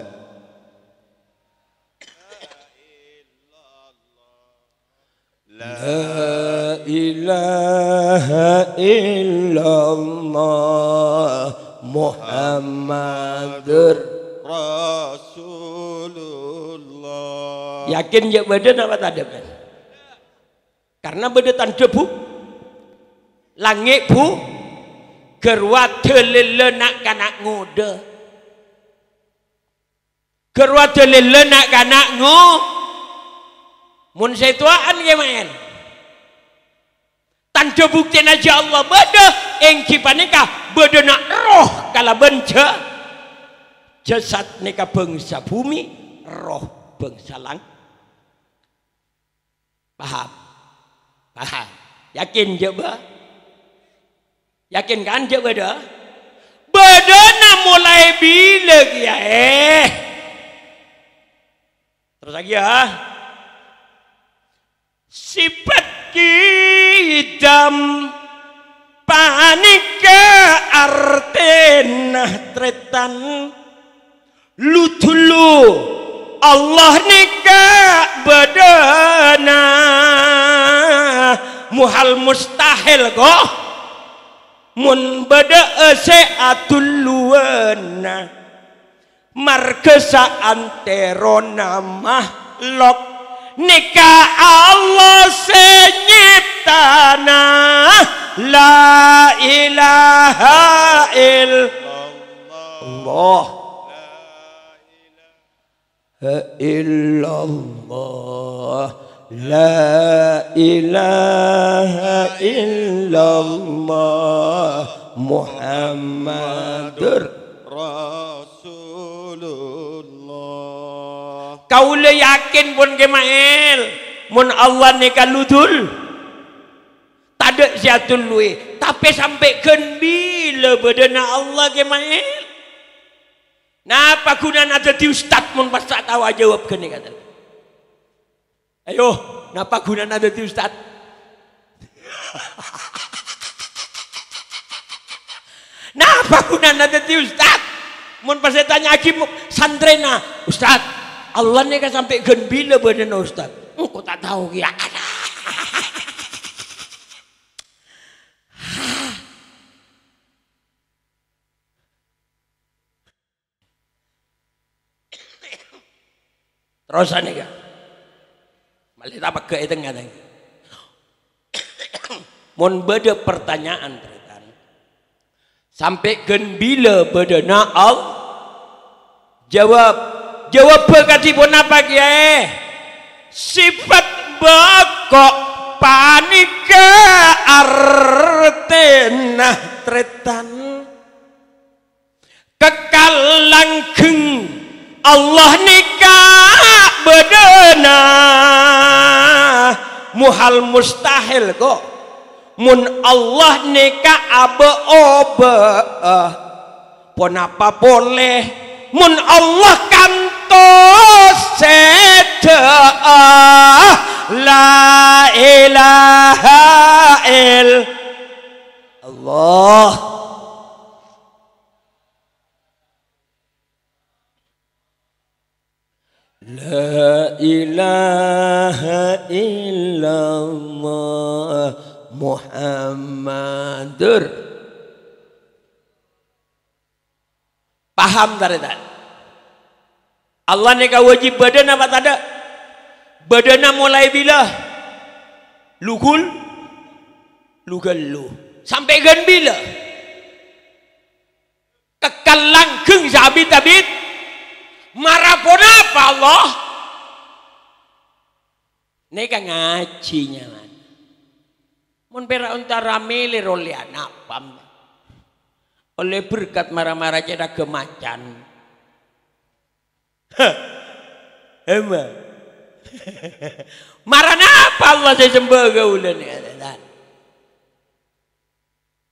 La ilaha illallah Muhammadur Rasulullah. Yakin jâ' bâdâ napa tadâ', men? Karena bâdâ tandhâ bu-, langngè' bu-, ghâruwa dalilla na'-kana' ngodâ. Ghâruwa dalilla na'-kana' ngo-, mon sè towan kèmaèn. Tandhâ buktèna jâ' Allah bâdâ, èngghi panèka bâdâna erroh kalabân jâ-, jasad nèka bhângsa bhumè, erroh bhângsa lang-, Paham? Paham. Yakin jâ' bâ-, yakin kan jâ' bâdâ? Bâdâna molaè bilâ kèyaè? Terros lagi ya. Sifat kidam panèka artèna trètan. Ludhullu Allah nèka bâdâna. Muhal mustahil, ko'. Mon bâdâ'â sè adhulluwâna. Marghâ saantèrona mahlok nèka Allah sè nyèptana. La ilaha illallah. Illallah. La ilaha illallah Muhammadur Rasulullah. Kaulâ yakin, pon Kèmaèl, mon Allah nèka ludhul, tadâ' sè adhulluwè. Tapè sampè' ghân bilâ bâdâna Allah, Kèmaèl? Napa ghunana dhâddhi ustad mon pas ta' tao ajâwâb ghânèka? Ayo, napa ghunana dhâddhi ustad? Napa ghunana dhâddhi ustad? Mon pas ètanya'aghi mo-, santrèna, "Ustad, Allah nèka sampè' ghân bilâ bâdâna ustad?" "Engko' ta' tao kèya." Terros sanèka. Malè ta' pegghâ' è tengnga, tang. Mon bâdâ partanya'an, tarètan, sampè' ghân bilâ bâdâna Al-, jâwâb. Jâwâbbhâ kadhi ponapa, Kèyaè? Sifat bâko' panèka artèna, tarètan. Kekal langgeng Allah nèka bâdâna. Muhal mustahil, ko'. Mon Allah nèka abâ'-obâ'â, ponapa polè mon Allah kantos sèdhâ'â? La ilaha illallah. La ilaha illallah Muhammadur. Paham, tarètan? Allah nèka wajib bâdâna apa tadâ'? Bâdâna molaè bilâ? Lughul-, lughellu. Sampè' ghân bilâ? Kekal langgeng sabit-abit. Mara ponapa Allah? Nèka ngajhi nyamana. Mon pèra' ontara mèlè rollèyan apa, ollè berkat mara-mara cèthagghâ macan. Hah. Emma. Mara napa Allah sè sembâ kaulâ nèka, tarètan?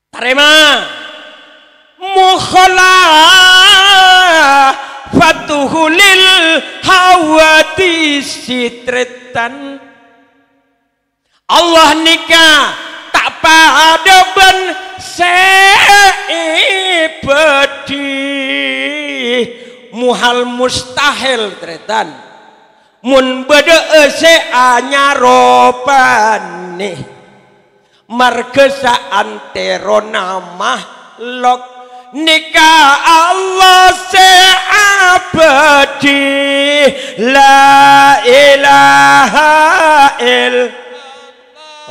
Tarèma. Mukhalafatuhu lil hawadisi, tarètan. Allah nèka ta' padâ bân sè èbâdhi. Muhal mustahil, tarètan. Mon bâdâ'â sè anyar opane, marghâ saanterona mahlok, nèka Allah sè abadi. La ilaha illallah.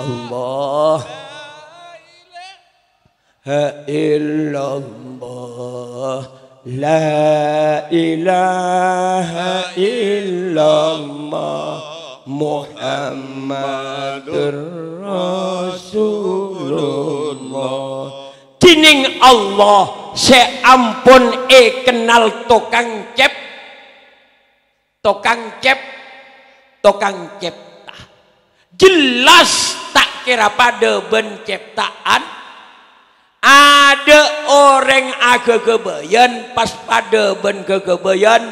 Ha illallah, la ilaha illallah, Muhammadur Rasulullah. Dhinèng Allah sè ampon èkennal tokang cèp-, tokang cèp-, tokang cèpta. Jelas ta' kèra padâ bân cèpta'an. Adâ' orèng aghâghâbâyan pas padâ bân ghâghâbâyan.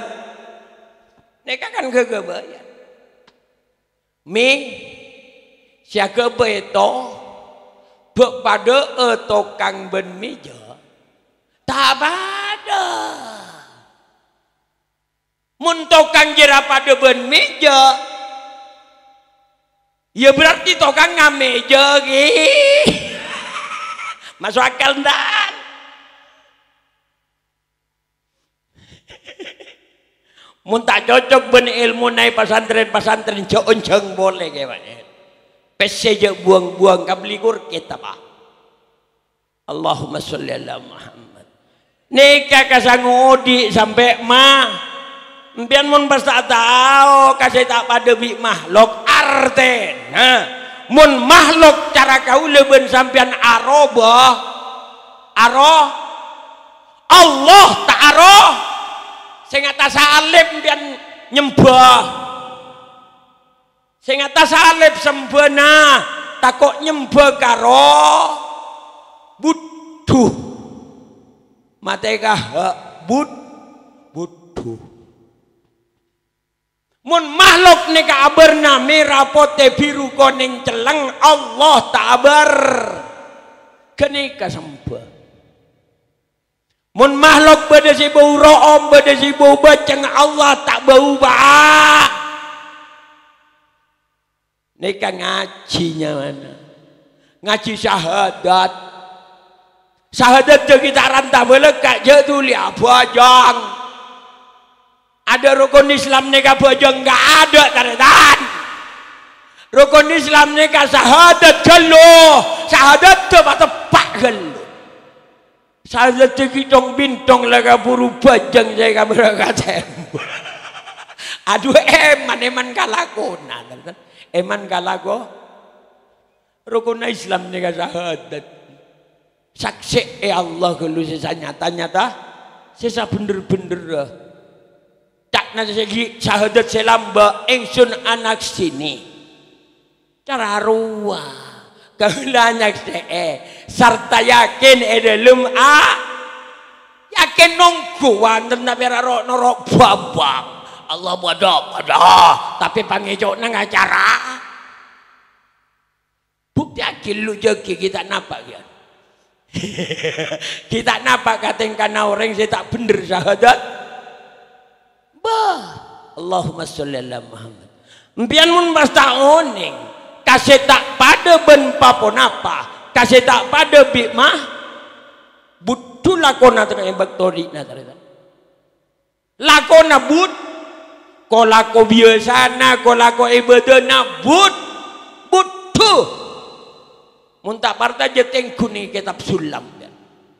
Nèka kan ghâghâbâyan. Mè, sè aghâbây to, bâ' padâ'â tokang bân mèjâ? Ta' padâ. Mon tokang jârèya padâ bân mèjâ, ya berarti tokang ngamèjâ, ghi. Maso' akal, enten? Mon ta' cocok bân èlmona è pasantrèn-pasantrèn, jhâ' onjhâng polè, kèya, Pak. Pèssè jhâ' buwâng-buwâng, kabelli korkèt apa? Allahumma sholli ala Muhammad. Nèka ka sè ngodhi' sampè' ma-, empèyan mon pas ta' tao ka sè ta' padâ bi' mahlok, artèna mon mahlok cara kaulâ bân sampèyan aroba, aro-, Allah ta' aro-, sè ngatas salib empèyan nyembhâ. Sè ngatas salib sembhâna tako' nyembhâ karo budhu. Matè kaha' bud-, budhu. Mon mahlok nèka abârna mèra, potè, biru, konèng, celleng, Allah ta' abâr. Ghânèka sembhâ. Mon mahlok bâdâ sè bâu ro'om, bâdâ sè bâu bâceng, Allah ta' bâu, Pak. Nèka ngajhi nyamana. Ngajhi syahadat. Syahadat jâ' ghi' ta' ranta bâlâkka', jâ' dhuli abhâjâng. Adâ' rokon Islam nèka bhâjâng? Enggak ada, tarètan. Rokon Islam nèka syahadat ghâllu, syahadat teppa'-teppa' ghâllu. Syahadat ghi' cong-bintong la kabhuru bhâjâng sè kabhuru katèmbhâ. Adhu, èman, èman kalakona, tarètan. Èman kalako-, Rokonna Islam nèka syahadat. Saksè'è Allah ghâllu sè sanyata-nyata, sè sabhendher-bhendherra. Ca'na sè ghi' syahadat sè lambâ', èngsun ana' sènè. Cara rowa, kaulâ nyaksè'è, sarta yakin è dhâlem a-, yakin nongghu wonten tapè ra ro-, noro' bhâbâng. Allah padâ, padâ, tapè pangèco'na ngacara. Buktèyaghi lu jâghi ghi' ta' napa', ya. Ghi' ta' napa' ka tèngkana orèng sè ta' bhendher syahadat. Bâh, Allahumma sholli ala Muhammad. Empèyan mon pas ta' onèng, ka sè ta' padâ bân pa-ponapa, ka sè ta' padâ bi' ma-, budhu lakona terro è bâkto dhinna', tarètan. Lakona but-, ko-lako biyasana, ko-lako ibadana but-, budhu. Mon ta' parcajâ tèngghunè kètab Sullam, ya.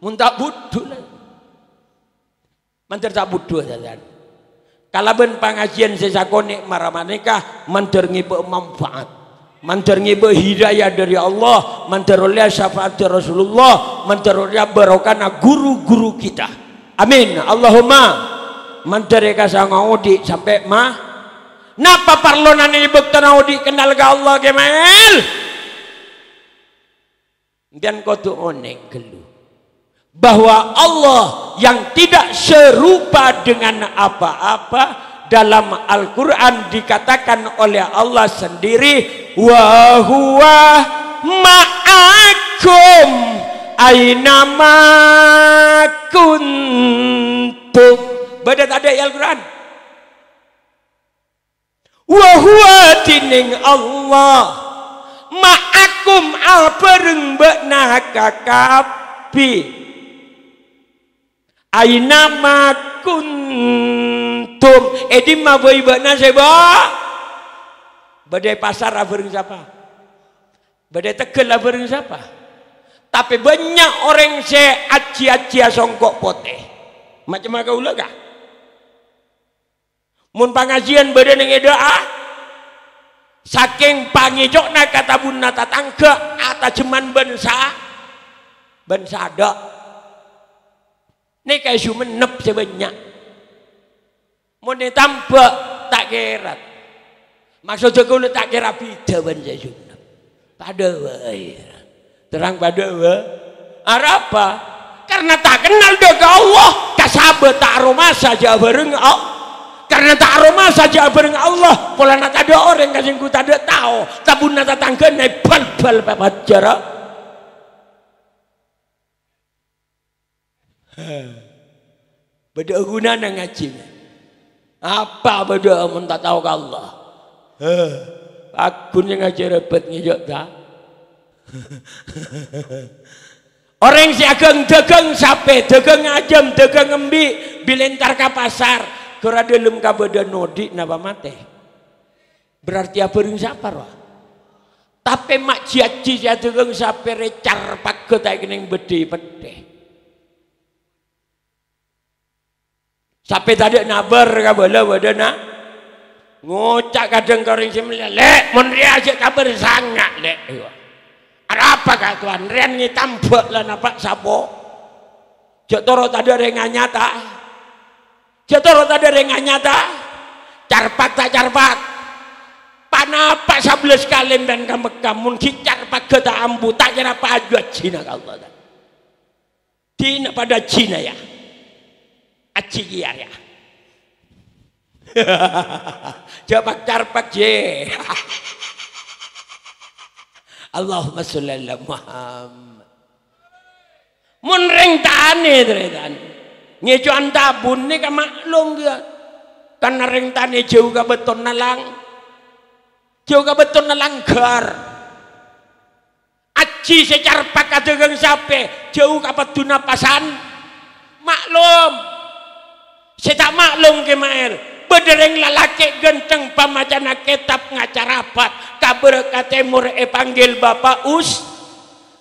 Mon ta' budhu, la. Mandhâr ta' budhu, sajan. Kalabân pangajiyân sè sakonè' mara panèka, mandhâr ngibâ manfaat. Mandhâr ngibâ hidayah dhâri Allah, mandhâr ollè syafaat dhâri Rasulullah, mandhâr ollè barokahna ghuru-ghuru kita. Amin. Allahumma. Mandhâr è kassa ngaodhi' sampè' ma-, napa parlona nèng è bâktona odhi' kennal ka Allah, Kè Mail? Sampèyan kodhu onèng ghâllu. Bahwa Allah yang tidak serupa dengan apa-apa, dalam Al-Quran dikatakan oleh Allah sendiri, "Wa huwa ma'akum aina ma kuntum." Bâdâ tadâ' è Al-Quran? Wa huwa, dhinèng Allah, ma'akum, abhâreng bâ'na kakabbhi. Aina ma kuntum, è dimma bhâi bâ'na sè bâ-, bâdâ è pasar abhâreng sapa? Bâdâ è tegghâl abhâreng sapa? Tapè bânnya' orèng sè ajhi-ajhiyâ songko' potè. Macemma kaulâ, ka? Mon pangajiyân bâdâ neng è dâ'â, sakèng pangèco'na ka tabunna tatangghâ, atajemman bân sa-, bân sadâ'. Nèka è Songennep sè bânnya'. Mon è Tambâ', ta' kèra. Maksodda kaulâ ta' kèra bhidhâ bân sè Songennep. Padâ bhâi. Terrang padâ bhâi. Arapa? Karna ta' kennal dâ' ka Allah, ka sabâ ta' aromasa jâ' abhâreng Allah. Karna ta' aromasa jâ' abhâreng Allah, polana tadâ' orèng ka sèngko' tadâ' tao, tabunna tatangghâna èbal-bal pajhârâ. Bâdâ'â ghunana ngajhi. Apa bâdâ'â mon ta' tao ka Allah? Heh, paggun sè ngajhi rèbât ngèco' ta'? Orèng sè aghâng dâghâng sapè, dâghâng ajâm, dâghâng embi', bilâ entar ka pasar, ghârâ dâlem kabâdâ'ân odi' napa matè? Berarti abhâreng sapa, rowa? Tapè ma' jhi-ajhi sè adâghâng sapè rè carpaghâ ta' èkennèng bâdâ è pettè. Sapè tadâ' nabâr kabâlâ bâdâna. Ngoca' kadhâng ka orèng sè mellèya, "Lè', mon rèya jhâ' kabâr sanga', Lè'." "Arapa, Ka' Towan? Rèyan ngètambâ' la napa' sapo? Jhâ' toro' tadâ' rèng anyata." Jhâ' toro' tadâ' rèng anyata, carpak ta' carpak. Panapa sabellâs kalè bân ka Mekkah, mon ghi' carpaghâ ta' ambu, ta' kèra paju ajhina ka Allah, ta'? Dina padâ ajhina, ya. Ajhi kèya, ya. Jhâ' pak-carpak, jhi. Allahumma sholli ala Muhammad. Mon rèng tanè, tarètan, ngèco'an tabun nèka maklum, ghâ. Karna rèng tanè jhâu ka bâttona lang-, jhâu ka bâttona langghâr. Ajhi sè carpak adâghâng sapè, jhâu ka padduna pasan. Maklum. Sè ta' maklum, Kè Maèl, bâdâ rèng lalakè' ghântheng pamacana kètab ngaca rapat, kabârâ ka tèmor èpanggil Bapa' Us-,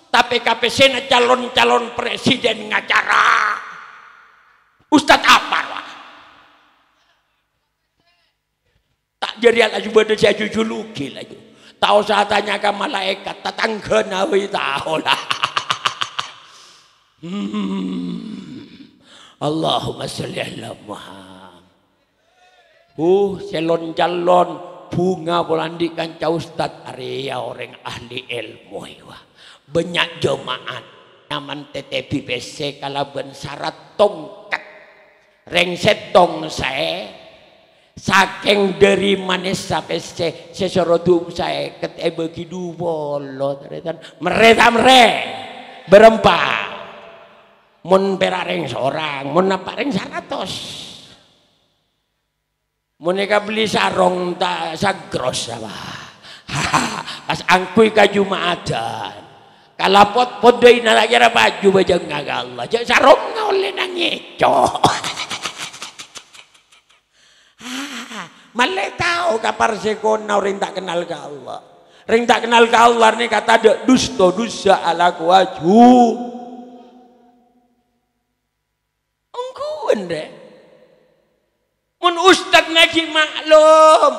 tapè ka pèssèna calon-calon presiden ngacara. Ustad apa, rowa? Ta' jârèya laju bâdâ sè ajhujhulugi laju. Ta' osa atanya ka malaèkat, tatangghâna bhâi tao la. Hmm. Allahumma sholli ala Muhammad. Uh, sè lon-calon bhunga pola andi' kanca ustad, arèya orèng ahli èlmo, wa. Bânnya' jema'at nyaman tètèbhi pèssè kalabân sarat tongket. Rèng sèttong saè, sakèng dâri manessa pèssè, sè soro du saèket èbâgi du polo, tarètan. Merrè ta' merrè? Bârâmpa'. Mon pèra' rèng sorang, mon napa' rèng saratos. Mon èkabelli sarong ta' sagros apa? Pas angghuy ka Juma'adan. Kalapot poddhâina ta' kèra paju bhâjângnga ka Allah. Jhâ' sarongnga ollèna ngèco'. Mallè tao ka parsekona orèng ta' kennal ka Allah. Orèng ta' kennal ka Allah nèka tadâ' dusta, dusa alako aju. Ongghuwân, rè. Mon ustad ngajhi maklum.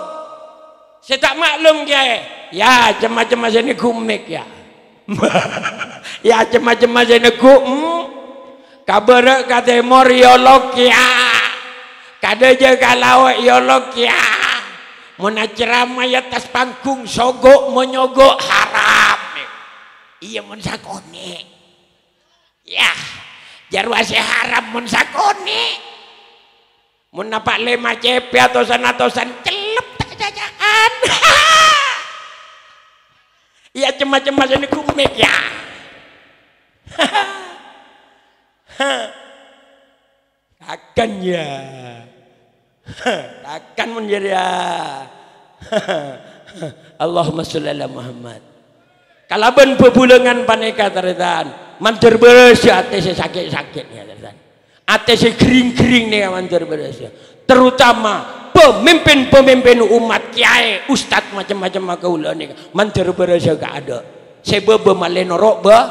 Sè ta' maklum, kèyaè, ya, cem-macemma sè nèghu' mik, ya. Ya, cem-macemma sè nèghu', hmm. Ka bârâ' ka tèmor, yolok, ya. Ka dâjâ ka lao', yolok, ya. Mon acerama è attas panggung, sogo' monyogo', haram. Iyâ, mon sakonè'. Yah, jârowa sè haram mon sakonè'. Mon napa' lèma cèpè atosan-atosan, cellep ta' caca'an. Iyâ, cem-macemma sè nèghu' mik, yâ. Takan, yâ. Takan mon jârèya. Allahumma sholli ala Muhammad. Kalabân bhâbhulângan panèka, tarètan, mandhâr bârâsa atè sè sakè'-sakè', ya, tarètan. Atè sè ghering-ghering nèka mandhâr bârâsa. Terutama pemimpin-pemimpin umat, kiai, ustad, macem-macem kaulâ nèka mandhâr bârâsa kaadâ'. Sè bâbâ malè noro' bâ-,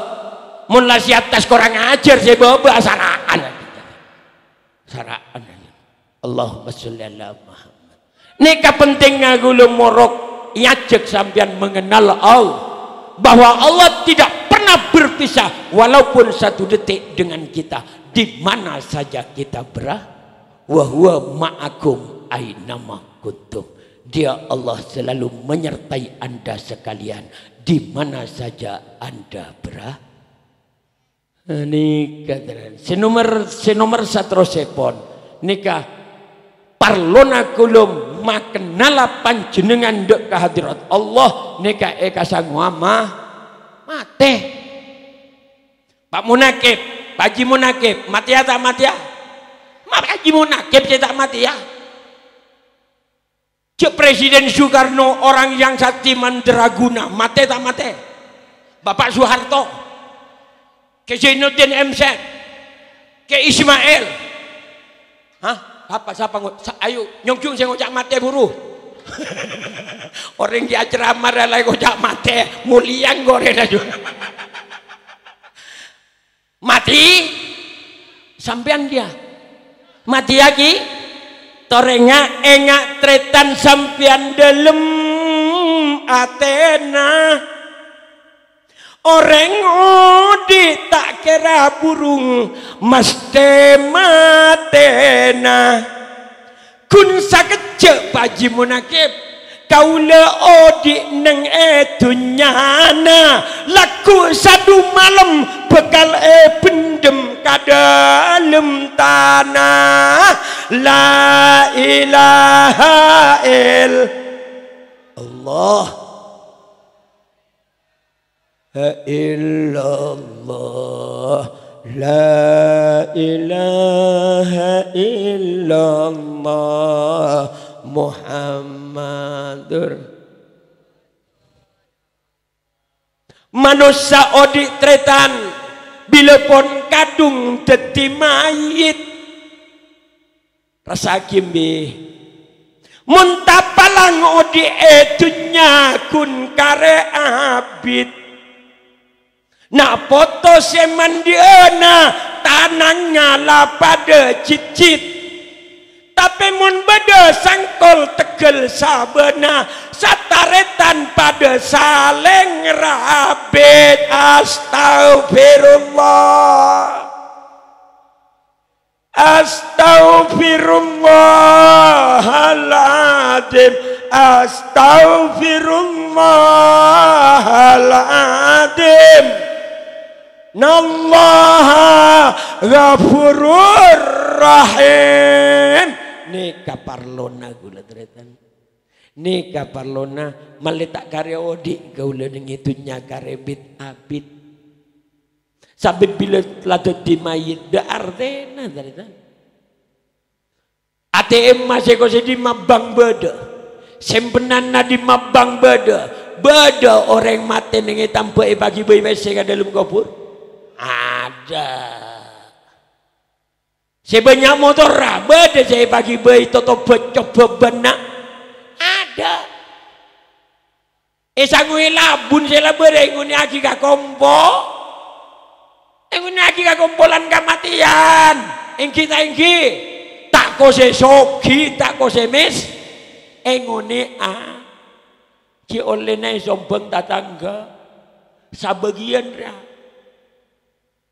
mon la sè attas korang ajhâr, sè bâbâ asara'an. Sara'an. Allahumma sholli ala Muhammad. Nèka pentingnga kaulâ morok ngajhâk sampèyan mengenal Allah, bahwa Allah tidak pernah berpisah walaupun satu detik dengan kita, di mana saja kita berada. Wa huwa ma'akum ainama kuntum. Dia, Allah, selalu menyertai Anda sekalian di mana saja Anda berada. Nèka, tarètan. Sè nomer, sè nomer saterrossèpon, nèka parlona kaulâ makennala panjhennengngan dâ' ka hadirat Allah, nèka èkasangowa ma-, matè. Pak Munakib, Pak Haji Munakib, matèya ta' matèya? Ma-, Pak Haji Munakib sè ta' matèya? Jhâ' Presiden Soekarno, orang yang sakti mandraguna, matè ta' matè? Bapak Soeharto, Kè Zainuddin M Z, Kè Ismail. Hah? Sapa, sapa ngo-, sa-, ayo, nyongjung sè ngoca' matè buru. Orèng ghi' acerama ra la ngoca' matè, molèya engko' rèna jhu. Matè sampèyan kèya. Matèya ghi. Torè nga', enga' tarètan sampèyan dhâlem atèna. Orèng odi' ta' kèra burung masthè matèna. Ghun sakejjhâ', Pak Haji Munakib, kaulâ odi' neng è dhunnyana, lagghu' sadu malem bhâkal èbhendhem ka dhâlem tana. La ilaha illallah. Illallah, la ilaha illallah Muhammadur. Manossa odi' tarètan bilâ pon kadhung dhâddhi mayyit. Rassa'aghi embi'. Mon tapalang odi' è dhunnya ghun karè abit. Na' poto sè mandi'âna tanangnga la padâ jhitjhit. Tapè mon bâdâ sangkol tegghâl sabâna, satarètan padâ salèng rabit. Astagfirullah. Astaghfirullahaladzim, astaghfirullahaladzim. Nallaha ghafurur rahim. Nèka parlona kaulâ, tarètan. Nèka parlona, malè ta' karè odi' kaulâ neng è dhunnya karè bit-abit. Sabit bilâ la dhâddhi mayyit, dâ' artèna, tarètan. A T M sè kosè dimma bâng bâdâ. Sèmpenanna dimma bâng bâdâ. Bâdâ orèng matè neng è tambâ èpaghibâi pèssè ka dhâlem kobhur? Ada. Sè bânnya' motorra, bâdâ sè èpaghibâi totobhâ cobbhâ bânna'? Ada. Èsangoè labun sè la bârâ' èngonèyaghi ka kompo-, èngonèyaghi ka kompolan kamatèyan. Èngghi ta' èngghi? Ta' kosè soghi, ta' kosè mes-, èngonèya. Ghi' ollèna èsombhâng tatangghâ. Sabâgiyân, ra.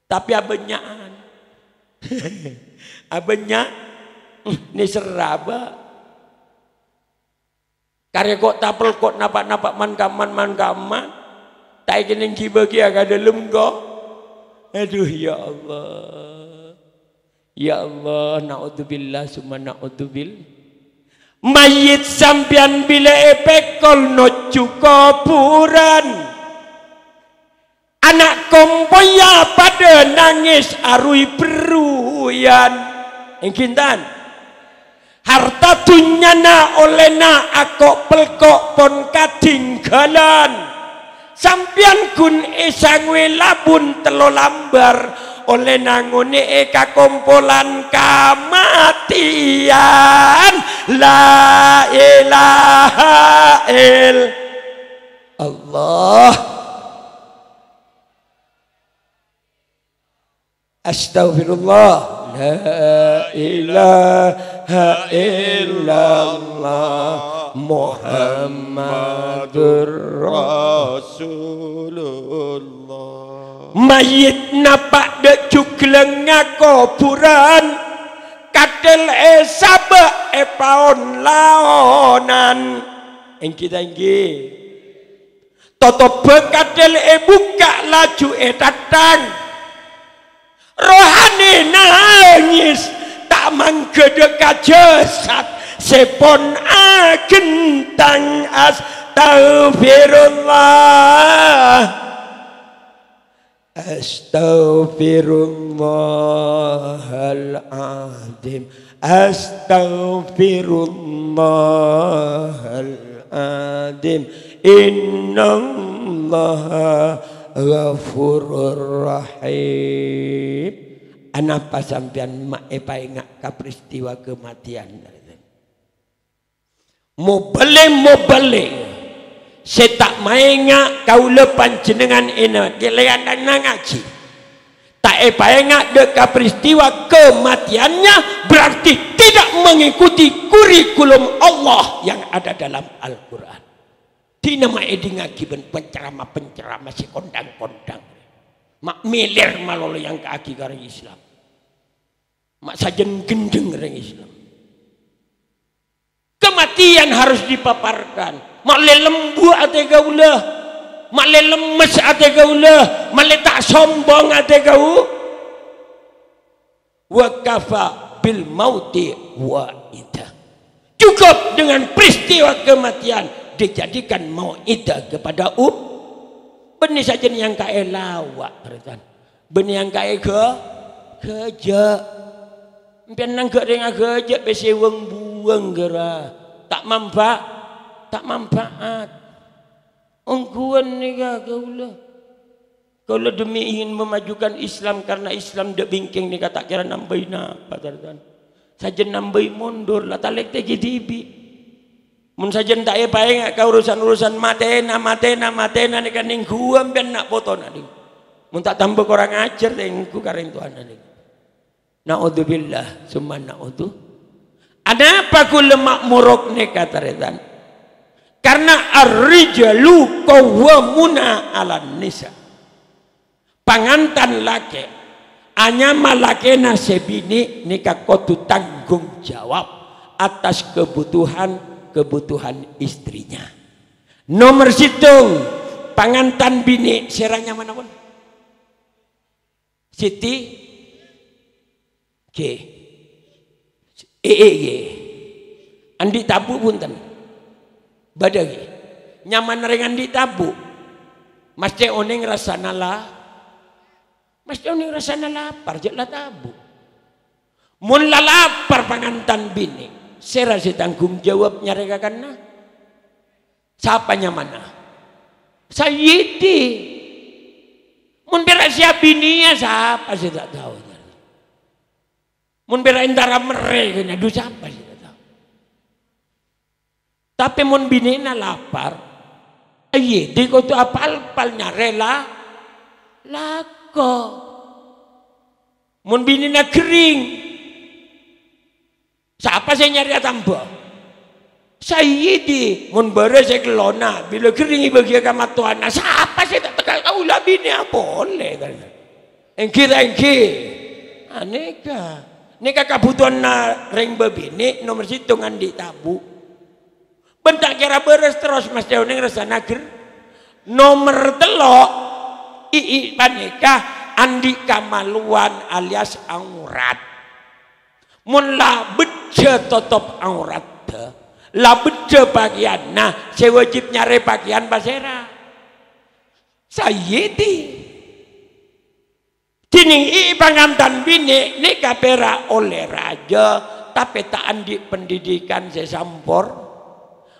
Tapè abânnya'an. Abânnya', nèserra, Bâ'. Karè ko' tapèl ko' napa'-napa' man-kamman, man-kamman. Ta' èkennèng ghi-bâgiyâ ka dhâlem ko'. Adhu, ya Allah. Ya Allah, naudzubillah, summa naudzubil-, Mayyit sampèyan bilâ èpèkol nojjhu kobhurân. Ana' kompoyya padâ nangès aroy-berroyan. Èngghi, enten? Arta dhunnyana ollèna ako'-pelko' pon kadhingghâlân. Sampèyan ghun èsangowè labun tello lambar, ollèna ngonè'è kakompolan kamatèyan. La ilaha ill-, Allah. Astaghfirullah. La ilaha illallah Muhammadur Rasulullah. Mayyit napa' dâ' jhuglângnga kobhurân, kathèl èsabâ' èpaon laonan. Èngghi ta' èngghi? Totobbhâ kathèl èbukka' laju èthatthang. Rohani nangès, ta' mangghâdhâ ka jasad sè pon aghentang. Astaghfirullah. Astaghfirullahaladzim. Astaghfirullahaladzim. Innallaha ghafurur rahim. Anapa sampèyan ma' èpaènga' ka peristiwa kematian? Mobâli-mobâli sè ta' maènga' kaulâ panjhennengngan èna-, kèlèyanna ngajhi, ta' èpaènga' dâ' ka peristiwa kematiannya, berarti tidak mengikuti kurikulum Allah yang ada dalam Al-Quran. Dinah ma' èdingngaghi bân penceramah-penceramah sè kondang-kondang. Ma' mèlèr malolo èangka'aghi ka orèng Islam. Ma' sajân ghendheng orèng Islam. Kematian harus dipaparkan. Ma'lè lembu atè kaulâ. Ma'lè lemmes atè kaulâ. Ma'lè ta' sombong atè kau. Wa kafa bil mauti wa'idha. Cukup dengan peristiwa kematian dijadikan mau'idha kepada um-, bânnè sajân èangka'è lawa', tarètan. Bânnè èangka'è ghâ-, ghâjâ'. Sampèyan nangghâ' rèng aghâjâ' pèssè wâng-buwâng ghârâ. Ta' manfa-, ta' manfaat. Ongghuwân nèka kaulâ. Kaulâ demi ingin memajukan Islam, karena Islam dâ' bingkèng nèka ta' kèra nambâi napa, tarètan. Sajân nambâi mondur, la talèktèghi dhibi'. Mon sajân ta' èpaènga' ka urusan-urusan matèna, matèna, matèna nèka nèngghuwâ sampèyan na' potona, ding. Mon ta' tambâ korang ajhâr, tèngghu karèntowana, ding. Na'udzubillah, summa na'udzu. Anapa kaulâ ma' morok nèka, tarètan? Karena ar-rijalu qawwamuna 'alan nisa. Pangantan lakè', anyama lakèna sè binè' nèka kodhu tanggung jawab atas kebutuhan-kebutuhan istrinya. Nomer sèttong, pangantan binè' sèra nyamana pon? Siti? Ghi. Ee, ghi. Andi' tabu' bhunten? Bâdâ, ghi. Nyamana rèng andi' tabu'. Mastè onèng rassana la-, mastè onèng rassana lapar, jhâ' la tabu'. Mon la lapar pangantan binè', sèra sè tanggung jawab nyarè kakanna? Sapa nyamana? Sayyidi. Mon pèra' sè abinèya, sapa sè ta' tao? Mon pèra' entara merrè, kènè, dhu, sapa sè ta' tao? Tapè mon binèna lapar, sayyidi kodhu apal-pal nyarè la-, lako. Mon binèna ghering, sapa sè nyarèya tamba? Sayyidi, mon bârâs sè kellona, bilâ ghering èbâghiyâ ka mattowana, sapa sè ta' tèkka kaulâ binèa polè, kan? Èngghi ta' èngghi? Anèka. Nèka kabhutowanna rèng bâbinè' nomer sèttong andi' tabu'. Bân ta' kèra bârâs terros mastè onèng rassana ger-. Nomer tello', i'-i' panèka andi' kamaluwan alias aurat. Mon la beddhâ totop auratta, la beddhâ pakèyanna, sè wajib nyarè pakèyan pasèra? Sayyidi. Dhinèng i' pangantan binè' nèka pèra' ollè rajâ, tapè ta' andi' pendidikan sè sampor,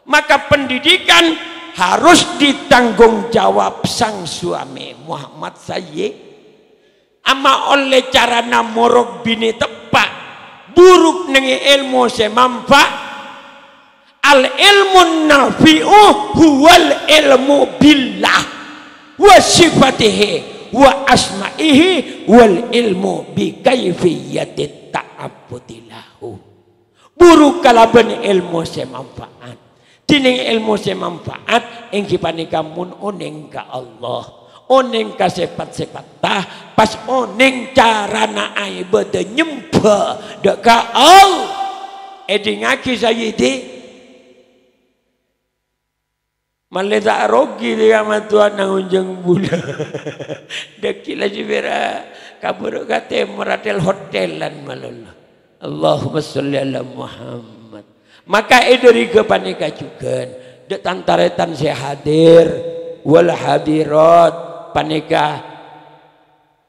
maka pendidikan harus ditanggung jawab sang suami, Muhammad Sayyid. Amma ollè carana morok binè teppa', buruk nèngè èlmo sè manfa'. Al ilmun nafi'u huwal ilmu billah wa sifatihi wa asma'ihi wal ilmu bi kaifiyatit ta'abbudi lahu. Buru kalabân èlmo sè manfaat. Dhinèng èlmo sè manfaat èngghi panèka mon onèng ka Allah, onèng ka sèpat-sèpatta, pas onèng carana aèbâdâ nyembhâ dâ' ka Allah. Èdingngaghi, Sayyidi. Malè ta' rogi dhi' ka mattowana ngonjhâng bulâ. Dâgghi' la jibera kaburu ka tèmor, atel-hotelan malolo. Allahumma sholli ala Muhammad. Maka è dâri ghâpanèka jhughân, dâ' tan-tarètan sè hadir, wal hadirat, panèka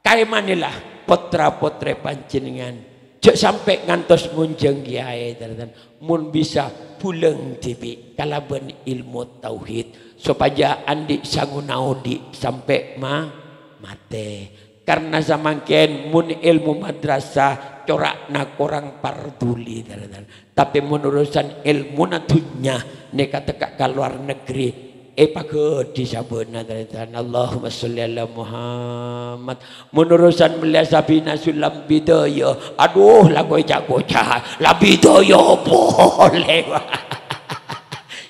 Kaèmanèla pottra-pottrè panjhennengngan, jhâ' sampè' ngantos ngonjhâng kèyaè, tarètan. Mon bisa, bulâng dhibi' kalabân èlmo tauhid, sopajâ andi' sangona odi' sampè' ma-, matè. Karna samangkèn, mon èlmo madrasah, cora'na korang parduli, tarètan. Tapè mon urusan èlmona dhunnya, nèka tekka' ka lowar negri, èpaghâdhi sabâna, tarètan. Allahumma sholli ala Muhammad. Mon urusan mellèya sabina sulam bidaya, adhu, la koca-koca, la bidaya polè.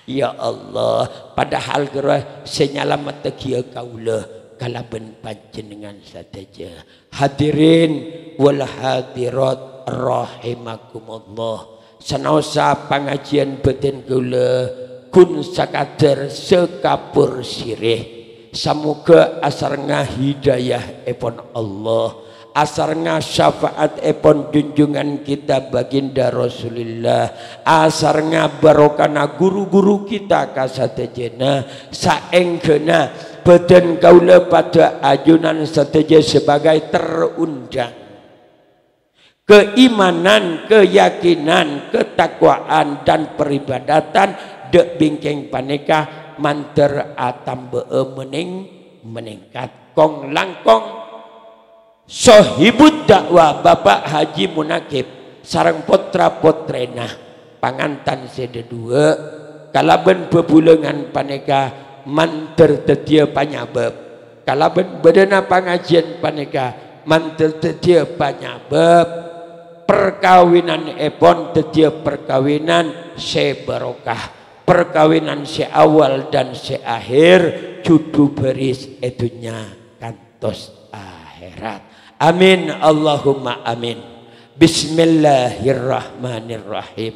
Ya Allah, padahal ghârowa sè nyalamettaghi kaulâ kalabân panjhennengngan sadhâjâ. Hadirin wal hadirat rahimakumullah. Sanaossa pangajiyân bhâdhân kaulâ ghun sakadâr sakabhur sirè. Samoghâ asarengnga hidayaèpon Allah, asarengnga syafaatèpon junjungan kita Baginda Rasulillah, asarengnga barokahna ghuru-ghuru kita kasadhâjâna, saèngghâna bhâdhân kaulâ padâ ajunan sadhâjâ sebagai terundang. Keimanan, keyakinan, ketakwaan, dan peribadatan dâ' bingkèng panèka mandhâr atambâ'â menèng-, menèngkat. Kong-langkong Sohibud dakwah Bapak Haji Munakib sareng pottra-pottrèna pangantan sè dhâduwâ' kalabân bhâbhulângan panèka mandhâr dhâddhiyâ panyabâb. Kalabân bâdâna pangajiyân panèka mandhâr dhâddhiyâ panyabâb parkawinanèpon dhâddhiyâ parkawinan sè barokah, parkawinan sè awal dan sè akhir, jhudhu bhâris è dhunnya kantos akhèrat. Amin, Allahumma amin. Bismillahirrahmanirrahim.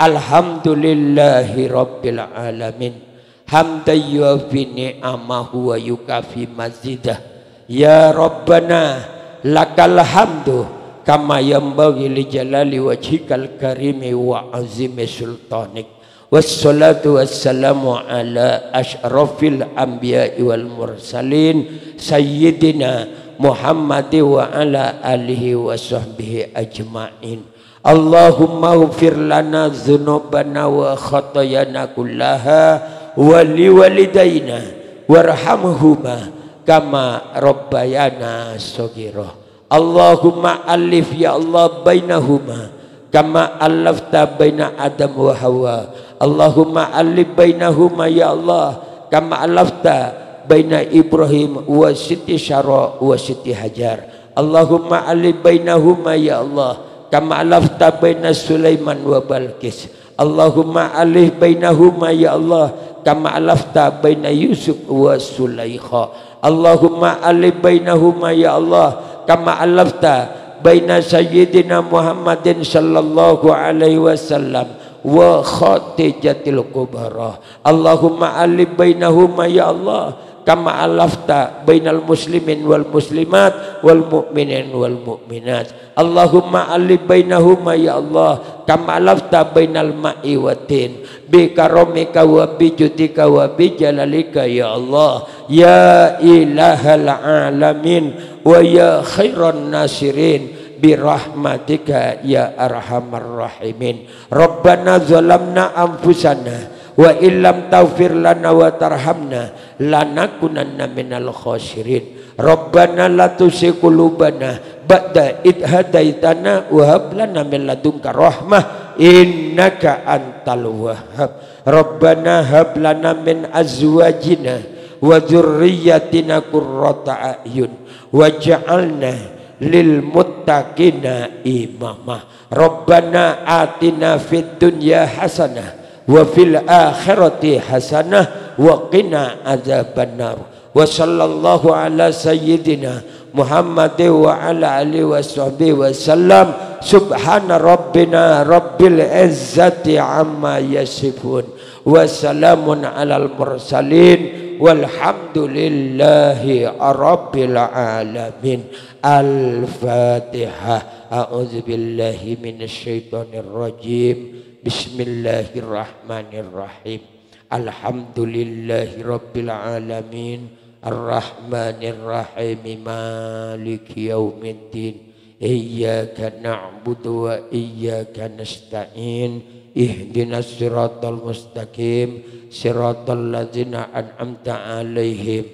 Alhamdulillahirabbil alamin. Hamdan yuwafi ni'amahu wa yukafi mazidah. Ya Rabbana, lakal hamdu kama yanbaghi li jalali wajhikal karimi wa azimi sultanik. Wassalatu wassalamu ala asyrafil anbiya'i wal mursalin, Sayyidina Muhammad wa ala alihi wa sahbihi ajma'in. Allahumma ghfir lana dzunubana wa khatayana kullaha wa liwalidaina warhamhuma kama rabbayana shaghira. Allahumma alif, ya Allah, bainahuma kama allafta baina Adam wa Hawa. Allahumma alif bainahuma, ya Allah, kama allafta baina Ibrahim wa Siti Syara wa Siti Hajar. Allahumma alif bainahuma, ya Allah, kama allafta baina Sulaiman wa Balqis. Allahumma alif bainahuma, ya Allah, kama allafta baina Yusuf wa Sulaikha. Allahumma alif bainahuma, ya Allah, kama allafta baina Sayyidina Muhammadin sallallahu alaihi wasallam wa Khadijatil Kubra. Allahumma alif bainahuma, ya Allah, kama allafta bainal muslimin wal muslimat wal mu'minin wal mu'minat. Allahumma alif bainahuma, ya Allah, kama allafta bainal ma'i wa tin, bi karamika wa bi judika wa bi jalalika, ya Allah, ya ilahal alamin, wa ya khairan nasirin, bi rahmatika ya arhamar rahimin. Rabbana zalamna anfusana wa illam taghfir lana wa tarhamna lanakunanna minal khosirin. Rabbana la tuzigh qulubana ba'da idh hadaitana wa hab lana min ladunka rahmah innaka antal wahhab. Rabbana hab lana min azwajina wa dzurriyyatina qurrata a'yun waj'alna lil muttaqina imama. Rabbana atina fid dunya hasanah wa fil akhirati hasanah wa qina adzabannar. Wa sallallahu ala sayyidina Muhammad wa ala alihi wa sahbihi wa sallam. Subhana rabbina rabbil izzati amma yasifun. Wa salamun alal mursalin. Walhamdulillahi rabbil alamin. Al-Fatihah. A'udzubillahi minasyaitonirrajim. Bismillahirrahmanirrahim. Alhamdulillahi rabbil alamin. Arrahmanirrahim. Maliki yaumiddin. Iyyaka na'budu wa iyyaka nasta'in. Ihdinas siratal mustaqim. Siratal ladzina an'amta 'alaihim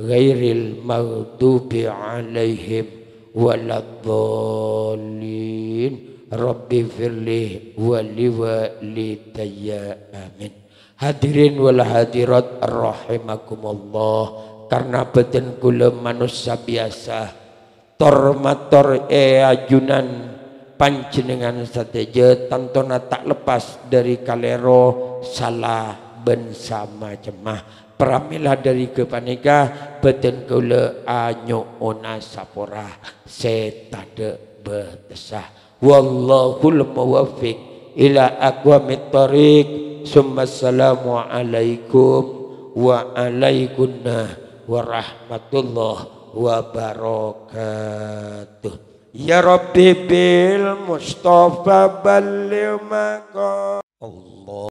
ghairil maghdubi 'alaihim waladdallin. Rabbi firli wa liwalidayya. Amin. Hadirin wal hadirat rahimakumullah. Karena bâdhân kaulâ manossa biyasa, tor-mator è ajunan panjhennengngan sadhâjâ tantona ta' leppas dhâri kalèro, sala, bân samacemma. Pramèla dhâri ghâpanèka bâdhân kaulâ anyo'ona sapora sè tadhâ' bâtessa. Wallahul muwaffiq ila aqwamit thariq. Summa assalamu alaikum wa alaikunna warahmatullah wabarakatuh. Ya Rabbi bil Mustafa balligh maqam. Allah.